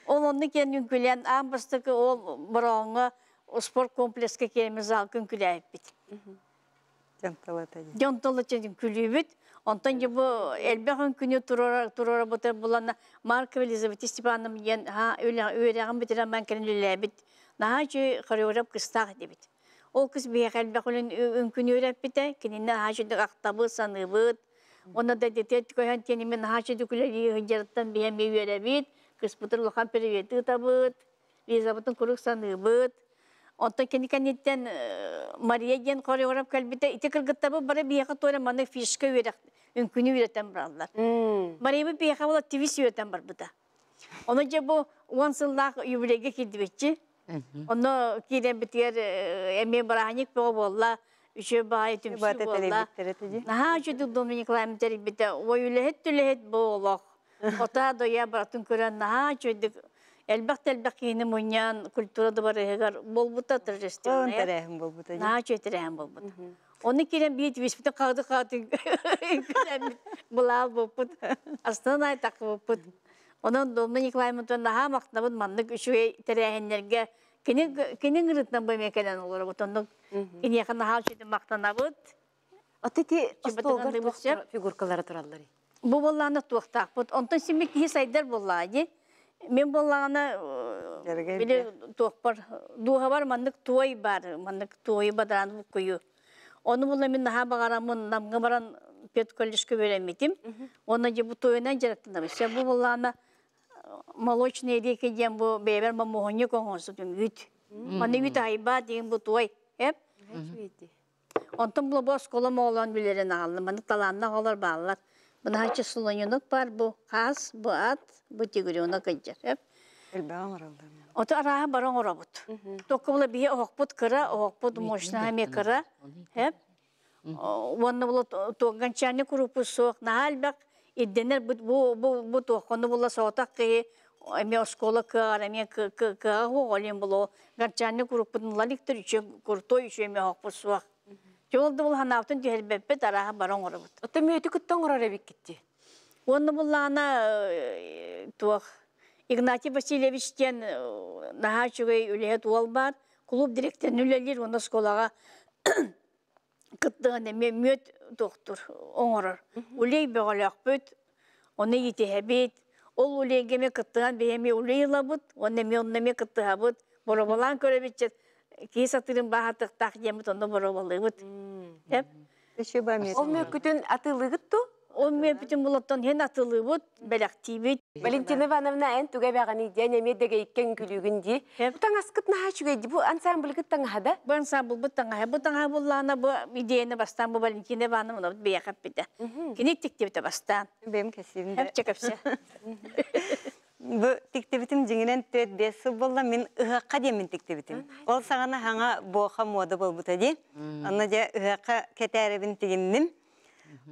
Ол онно киэн үҥкүлээн аан бастакы ол Бороҕоҥҥо спорт комплекска киэми залга үҥкүлээбиппит. Дьон тыла үҥкүлүүбүт. Онтон дьэ бу элбэх үҥкүнү туруорабыта булана Маркова Елизавета Степановна диэн үөрэҕин бүтэрэн баран кэлин үлэлээбит. Наһаа үчүгэй хореограф кыстаах диэбит. Ол кыс биһиэхэ элбэх үҥкүнү үөрэппитэ. Кинини наһаа үчүгэй ахтабыт, саныыбыт. Онно да дэтиэт көһөн тиэними наһаа үчүгэй үлэлии сылдьарыттан биһи эмиэ үөрэбит. Кыспытын улахан привет ыытабыт. Лизабытын куруук саныыбыт. Онтон кини кэнниттэн Мария диэн хореограф кэлбитэ. Ити кыргыттарбыт бары биһиэхэ туора маннык фишка үөрэх үҥкүүнү үөрэтэн бараллар. Мариябыт биһиэхэ була твист үөрэтэн барбыта. Ону дьэ бу 10 сыллаах юбилейга киирдибитчи. Онно киирэнбитигэр эмиэ бырааһынньык бөҕө буолла, үчүгэй баҕайы түмсүү буолла. Наһаа үчүгэй Домна Николаевна тэрийбитэ. Ой үлэһит үлэһит бу олох. Ота дойа барытын көрөн наһаа үчүгэйдик элбэх да элбэх киһини мунньан культура дыбарыһыгар буолбута торжественная. Тэрээһин буолбута. Наһаа үчүгэй тэрээһин буолбута. Оны киирэн биир түбүспүтүн хаады хаады күлэммит былаал буолбут. Астынан айтакыбыппыт. Онон Домна Николаевна наһаа махтанабыт маннык үчүгэй тэрээһиннэргэ кини кини ыҥырыытынан бу эмиэ кэлэн олоробут. Оннук киниэхэ наһаа үчүгэй махтанабыт. Аты ити остуолгар туох фигуркалара тураллар? Бу буоллаҕына туохтаахпыт. Онтон симми киһи сайдар буоллаҕа дии. Мин буоллаҕына били туохпар дууһабар маннык туой бар, маннык туойу бадараан буккуйу. Ону була мин наһаа баҕараммын Намҥа баран педколледжка үөрэммитим. Уонна дьэ бу туойунан дьарыктанабын. Сөп бу буоллаҕына молочные реки диэн бу бэйэбэр мамоһунньук оҥорсутум үүт. Манна үүт аһайбаа диэн бу туой. Эп. Онтон бу оскуола моҕолоон билэрин аҕаллым. Маннык талааннаах оҕолор бааллар. Бынаһаччы слоненок баар бу хаас, бу ат, бу тигренок ыдьар. Элбэҕи оҥороллор. Ото арааһы бары оҥоробут. Токко була биһи оһохпут кыра, оһохпут мощнаһа эмиэ кыра. Хэп. Уонна була туогганчаанньа куруппут суох наһаа элбэх ирдэнэр бу бу бу бу туоххону була соҕотох киһи эмиэ оскуола кыаҕар эмиэ кыаҕа суох олин було гончаанньа куруппутун лаликтар үчү куртой үчү эмиэ оһохпут суох. Чоол да ханаабытын түһэрбэппит арааһа бары оҥоробут. Оттон мүөтү кытта оҥорор эбиккит дии. Уонна буллаҕына туох Игнатий Васильевич диэн наһаа үчүгэй үлэһит уол баар. Клуб директорын үлэлиир уонна оскуолаҕа кыттыган эмиэ мүөт туохтур оҥорор. Улей бөҕөлөөхпүт, ону иитиһэбит. Ол улейгэ эмиэ кыттыган биһи эмиэ улей ылабыт, уонна эмиэ онно эмиэ кыттыһабыт. Боробалаан көрөбүт киһи сатыырын бааһатыахтаах диэммит онно боробалыыбыт. Ол мүөккүтүн атыылыыгыт дуу? Ол мүөппүтүн булаттан иһин атылыыбыт, бэлэхтиибит. Валентина Ивановна эн туга эбэҕиний диэн эмиэ дэгэйиккэ үҥкүлүүгүн дии. Бу таҥаскыт наһаа үчүгэй дии. Бу ансамбльгыт таҥаһа да? Бу ансамбльбыт таҥаһа. Бу таҥаһа буллаҕына бу идеяны бастаан бу Валентина Ивановна бэйэхэ эппитэ. Кини тиктибитэ бастаан. Бэйэм кэсиим да. Эпчэ кэпсэ. Бу тиктибитим дьиҥинэн 4-5 сыл буолла мин ыһыахха диэммин тиктибитим. Ол саҕана хаҥа буоха муода буолбута дии. Онно дьэ ыһыахха кэтээрэбин тигинним.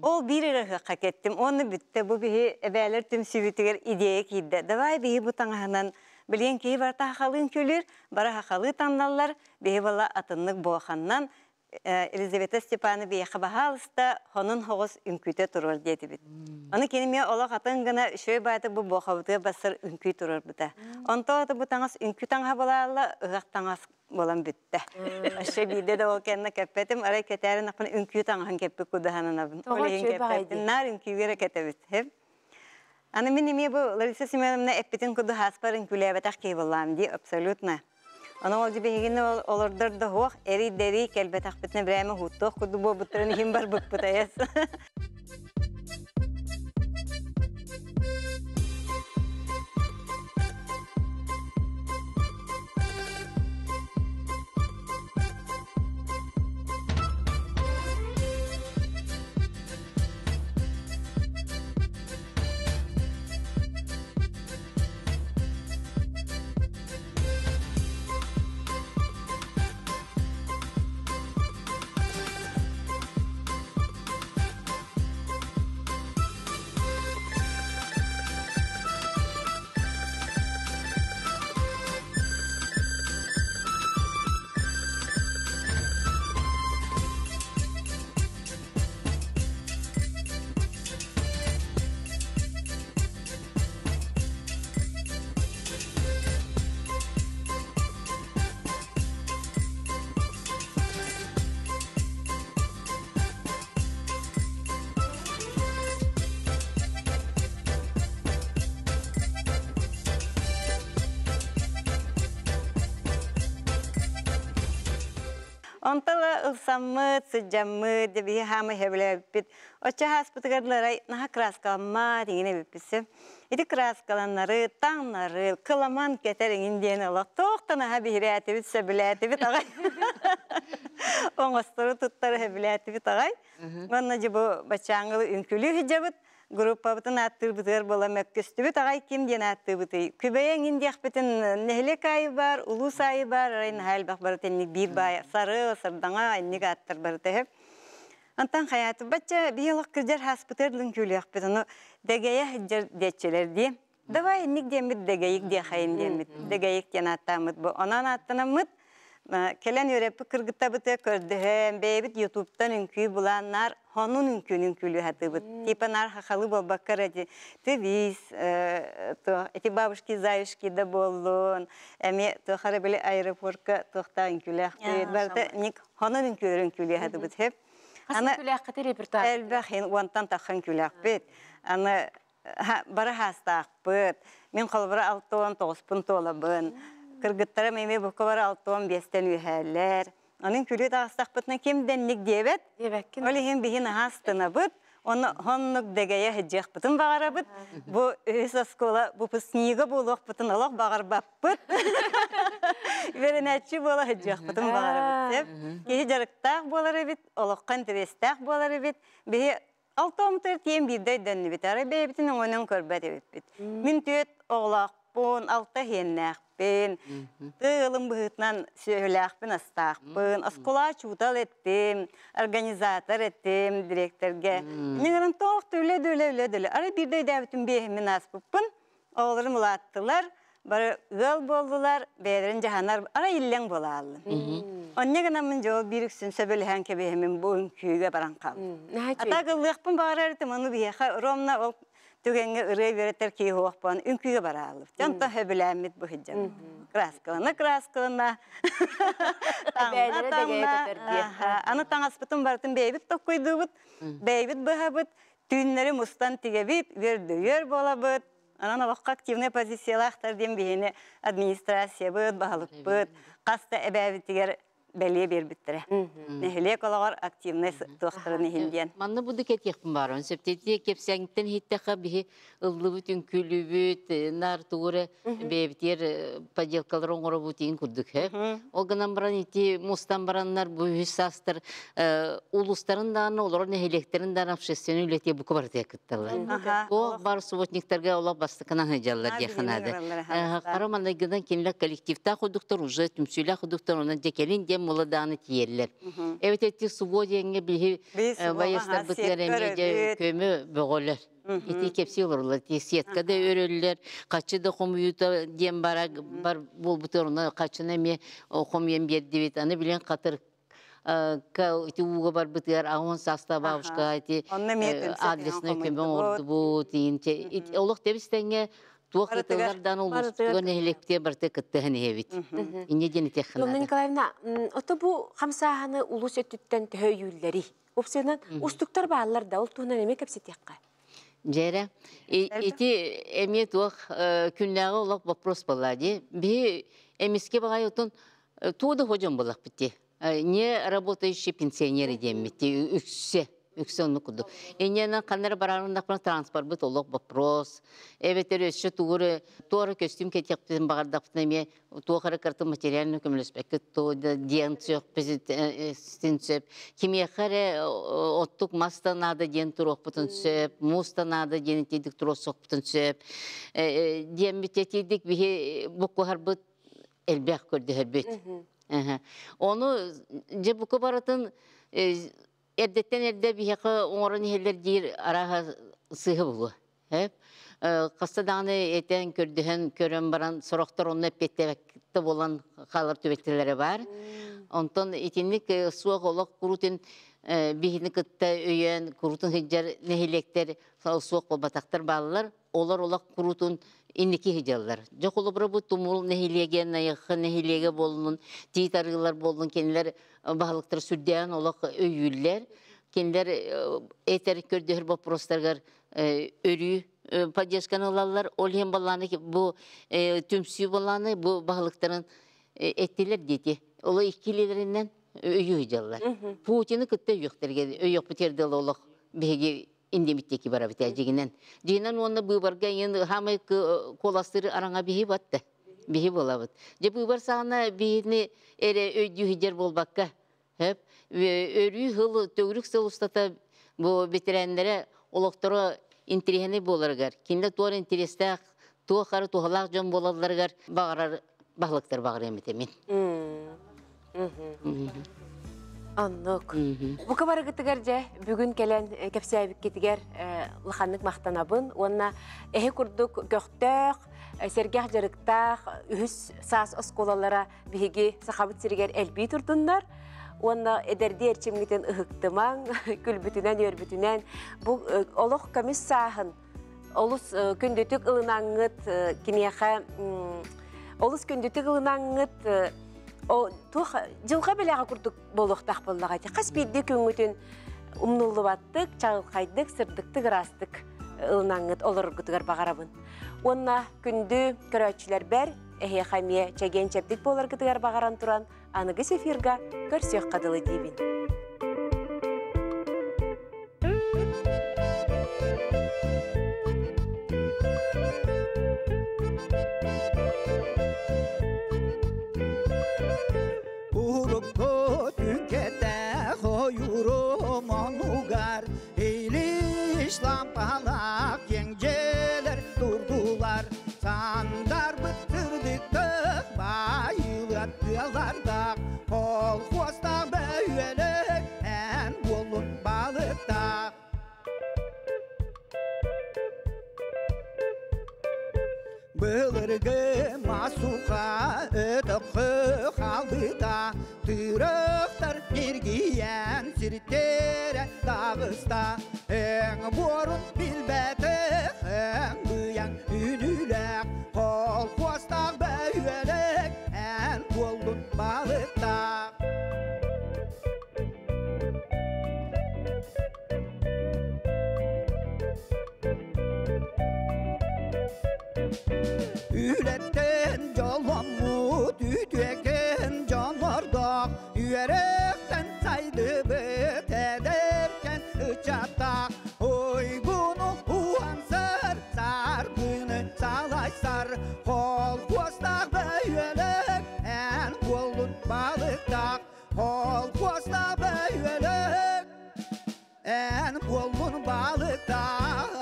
Ол биир эрэ ыһыахха кэттим. Уонна бүттэ бу биһи эбээлэр түмсүүбүтүгэр идея киирдэ. Давай биһи бу таҥаһынан билигин киһи барыта хахалыын күлүр, бары хахалыы таҥналлар, биһи буола атыннык буоханнан Елизавета Степановна биһиэхэ баһаалыста хонун хоҕус үҥкүүтэ туруор диэтибит. Ону кини эмиэ олох атын гына үчүгэй баайта бу буохабытыгар бассар үҥкүү туруорбута. Онто бу таҥас үҥкүү таҥаһа буолаалла ыһыах таҥас буолан бүттэ. Өссө биирдэ да ол кэннэ кэппэтим, арай кэтээрин ахпын үҥкүү таҥаһын кэппит кудаһананабын. Ол иһин кэппэттим. Наар үҥкүүгэ эрэ кэтэбит. Аны мин эмиэ бу Лариса Семеновна эппитин курдук хааспар үҥкүүлээбэтэх киһи буоллаам дии, абсолютно. Ону ол биһигини олордор да суох, эрий-дэрий кэлбэтэхпитинэ бирээмэ уһуттуох курдук буолбуттарын иһин барбыппыт айас. Онтала ылсаммыт, сыдьаммыт, биһи хаамы хэбилээбиппит. Оччо хааспытыгар наха краскаламма дигине бипписе. Ити краскаланнары, таҥнары, кыламан кетер иҥин диэн олох туохтан аха биһирээтибит, сөбүлээтибит аҕай. Оҥостору туттары сөбүлээтибит аҕай. Уонна дьэ бу баччааҥҥылы үҥкүлүү сылдьабыт. Группабытын ааттыырбытыгар буола мөккүстүбүт аҕай ким диэн ааттыыбытый. Күбэйэ иҥин диэхпитин нэһилиэк аайы бар, улуус аайы бар, арай наһаа элбэх барыта инник биир баай сары, сардаҥа инник ааттар барыта үһү. Онтон хайааты бачча биһи олох кырдьар хааспытыгар лүҥкүүлүөхпүт, ону дэгэйэ сылдьар диэччилэр дии. Давай инник диэммит дэгэйик диэхэйин диэммит, дэгэйик диэн ааттааммыт бу. Онон ааттанаммыт кэлэн үөрэппит кыргыттабыты көрдөһөн, бэйэбит ютубтан үҥкүү булан наар хонун үҥкүүнү үҥкүүлүү сатыыбыт. Типа наар хахалы буолбакка эрэ твиз, эти бабушки заюшки да буоллун, эмиэ туохара били аэропортка туохтаа үҥкүүлээхпит. Барыта ник хонун үҥкүүлэр үҥкүүлүү сатыыбыт хэп. Аны үҥкүүлээххит репертуар. Элбэх уонтан таххан үҥкүүлээхпит. Аны бары хаастаахпыт. Мин холобура 69-пун туолабын. Кыргыттарым эмиэ букка бары 65-тэн үөһээлэр. Онон күлүү таҕыстахпытына ким дэнник диэбэт. Ол иһин биһи наһаа астынабыт. Оны хоннук дэгэйэ сыдьыахпытын баҕарабыт. Бу үһүс оскуола выпускнига буолуохпутун олох баҕарбаппыт. Үөрэнээччи буола сыдьыахпытын баҕарабыт. Киһи дьарыктаах буолар эбит, олоххо интэриэстээх буолар эбит. Биһи алтаомтыр тиэн биирдэ өйдөннүбүт. Арай бэйэбитин оҥонон көрбөт эбиппит. Мин түөт оҕолоохпун, алта иһиэннээхпин, тыылым быһыытынан сүөһүлээхпин, астаахпын, оскуола чуутал эттим, организатор эттим, директорге. Ньыгырын тоох түле дүле үле дүле. Арай биирдэ өйдөөбүтүм биэһиммин ааспыппын. Оҕолорум улааттылар, бары ыал буоллулар, бэйэлэрин дьаһанар, арай иллэҥ буолааллым. Онньа гынаммын дьол биир үксүн сөбүлэһэн кэбиһэммин бу үҥкүүгэ баран хааллым. Ата ыллыахпын баҕарар этим, ону биһиэхэ ровно ол түгэҥҥэ ырыа үөрэтэр киһи суохпун үҥкүүгэ барааллым. Онтон сөбүлээммит бу сылдьабын. Краскалана, краскалана. Эбээлэрэ дэгэйэ көтөр диэ. Аны таҥаспытын барытын бэйэбит токкуйдуубут, бэйэбит быһабыт, түүннэри мустан тигэбит, үөрдөйөр буолабыт. Онон олоххо активнай позициялаахтар диэн биһини администрациябыт, баһылыкпыт, хаста эбээбитигэр бэлиэ биэрбиттэрэ. Нэһилиэк олоҕор активнай туохтарын иһин диэн. Манна буду кэтиэхпин баарон сөптетие кепсэҥтэн иһиттэхэ биһи ыллыбыт үҥкүүлүүбүт нар тугура бэйэбитиэр поделкалар оҥоробут иин курдук хэ. Ол гынан баран ити мустан бараннар бу үһүс саастар улустарын дааны олорор нэһилиэктерин дааны общественный үлэтиэ бука барытыа кытталлар. Туох бар субботниктарга олох бастакынан сылдьаллар диэххэ наада. Хара манайгынан кинилэр коллективтаах худуктар уже түмсүүлээх худуктар онон дьэкэлин диэн муладааны тиийэллэр. Эбит эти субо диэҥҥэ биһи байыстарбытыгар эмиэ дьэ көмө бөҕөлөр. Ити кепси олорулар, ти сетка да өрөллөр, хаччы да хомуйута диэн бара бар буолбутар, оны хаччыны эмиэ хомуйан биэрдибит. Аны билен хатыр ити ууга барбытыгар аҕын саста бабушка ити адресный көмө оҥордубут. Олох тебистеңге туох ытылардан улустуга нэһилиэктиэ барыта кыттыһан иһэбит. Инне диэн итиэххэ Луна Николаевна, ото бу хамсааһаны улус өттүттэн төһө өйүүллэри? Опсуонан устуктар бааллар да, ол туһунан эмиэ кэпсэтиэххэ. Дьэрэ, ити эмиэ туох күннээҕи олох вопрос буолла дии. Биһи эмиске баҕай отун туо да ходьон буоллахпыт дии. Не работающий пенсионеры диэммит үксэ үксэ оннук курдук. Инньэнэн ханнары бараарындахпына транспорт олох вопрос. Эбэтэр өссө тугуры туора көстүүм кэтиэхпитин баҕардахпытына эмиэ туох эрэ карты материально көмөлөспөккө то диэн сөп сөп. Кимиэхэ эрэ оттук мас да наада диэн туруохпутун сөп, муус да наада диэн итиидик туруорсуохпутун сөп. Диэммит этиидик биһи буккуһарбыт элбэх көрдөһөрбүт. Ону дьэ бука барытын эрдэттэн эрдэ биһиэхэ оҥорон иһэллэр диир арааһа сыыһа буолуо. Хаста даҕаны этэн көрдөһөн көрөн баран сорохтор онно эппиэттээбэккэ буолан хаалар түбэлтэлэрэ баар. Онтон итинник суох олох курутун биһини кытта өйөөн курутун сылдьар нэһилиэктэр суох буолбатахтар бааллар. Олор олох курутун инники сылдьаллар. Дьэ холобура бу Тумул нэһилиэгэ, Найахы нэһилиэгэ буоллун, Тиит арыылар буоллун, кинилэр баһылыктар сүрдээн олох өйүүллэр. Кинилэр этэр көрдөһөр вопростарыгар өрүү поддержканы ылаллар. Ол иһин баллааны бу түмсүү баллааны бу баһылыктарын эттилер дети. Оло иккилеринен Өйүү дьаллар. Путины кытта өйүөхтэргэ өйүөхпүтүгэр дылы олох биһиги индимиттеки барабыт дьигинэн. Дьигинэн уонна быыбарга иэн хамай куоластыр араҥа биһи батта. Биһи буолабыт. Дьэ быыбар саҕана биһини эрэ өйдүү буолбакка хөп өрүү хыл төгүрүк сыл устата бу ветераннары олохторо интириэһинэй буоларыгар, кинилэр туор интириэстээх, туох ары туһалаах дьон буолалларыгар баҕарар баһылыктар баҕарыам этэ мин. Оннук. Бука барыгытыгар дьэ бүгүн кэлэн кэпсээбиккитигэр улаханнык махтанабын уонна эһи курдук көхтөөх, сэргэх дьарыктаах үһүс саас оскуолалара биһиги Сахабыт сиригэр элбии турдуннар уонна эдэрдии эрчимҥитин ыһыктымаҥ, күлбүтүнэн, үөрбүтүнэн бу олох көмүс сааһын олус күндүтүк ылынаңҥыт киниэхэ олус күндүтүк ылынаңҥыт туох дьылҕа бэлэҕэ курдук буолуохтаах буоллаҕа ити хас биирдии күҥҥүтүн умнуллубаттык, чаҕылхайдык, сырдыктык, ыраастык ылынаңҥыт олороргутугар баҕарабын. Уонна күндү көрөөччүлэрбэр эһиэхэ эмиэ чэгиэн-чэбдик буоларгытыгар баҕаран туран аныгы эфирга көрсүөххэ дылы диибин. Урукку түҥкэтэх ойууру монугар Илиш лампалаах киэҥ дьиэлэр турдулар Сандарбыт сырдыктык байылыат тыалардаах Колхуостаах бөһүөлэк эн буоллун балыктаах. Былыргы масуха өтөххө хаалбыта, Тырыктар ньиргийэн сиртэрэ таҕыста. Эҥ буорун билбэтэх эҥ быйаҥ үнүүлээх, Холкуостаах бөһүөлэк эн буоллун балыктаах. Үлэттэн дьолломмут үтүөкэн дьоннордоох, үөрэхтэн сайдыбыт эдэркэн ыччаттаах, уйгуну уһансар, саргыны салайсар, холкуостаах бөһүөлэк эн буоллун балыктаах, холкуостаах бөһүөлэк эн буоллун балыктаах.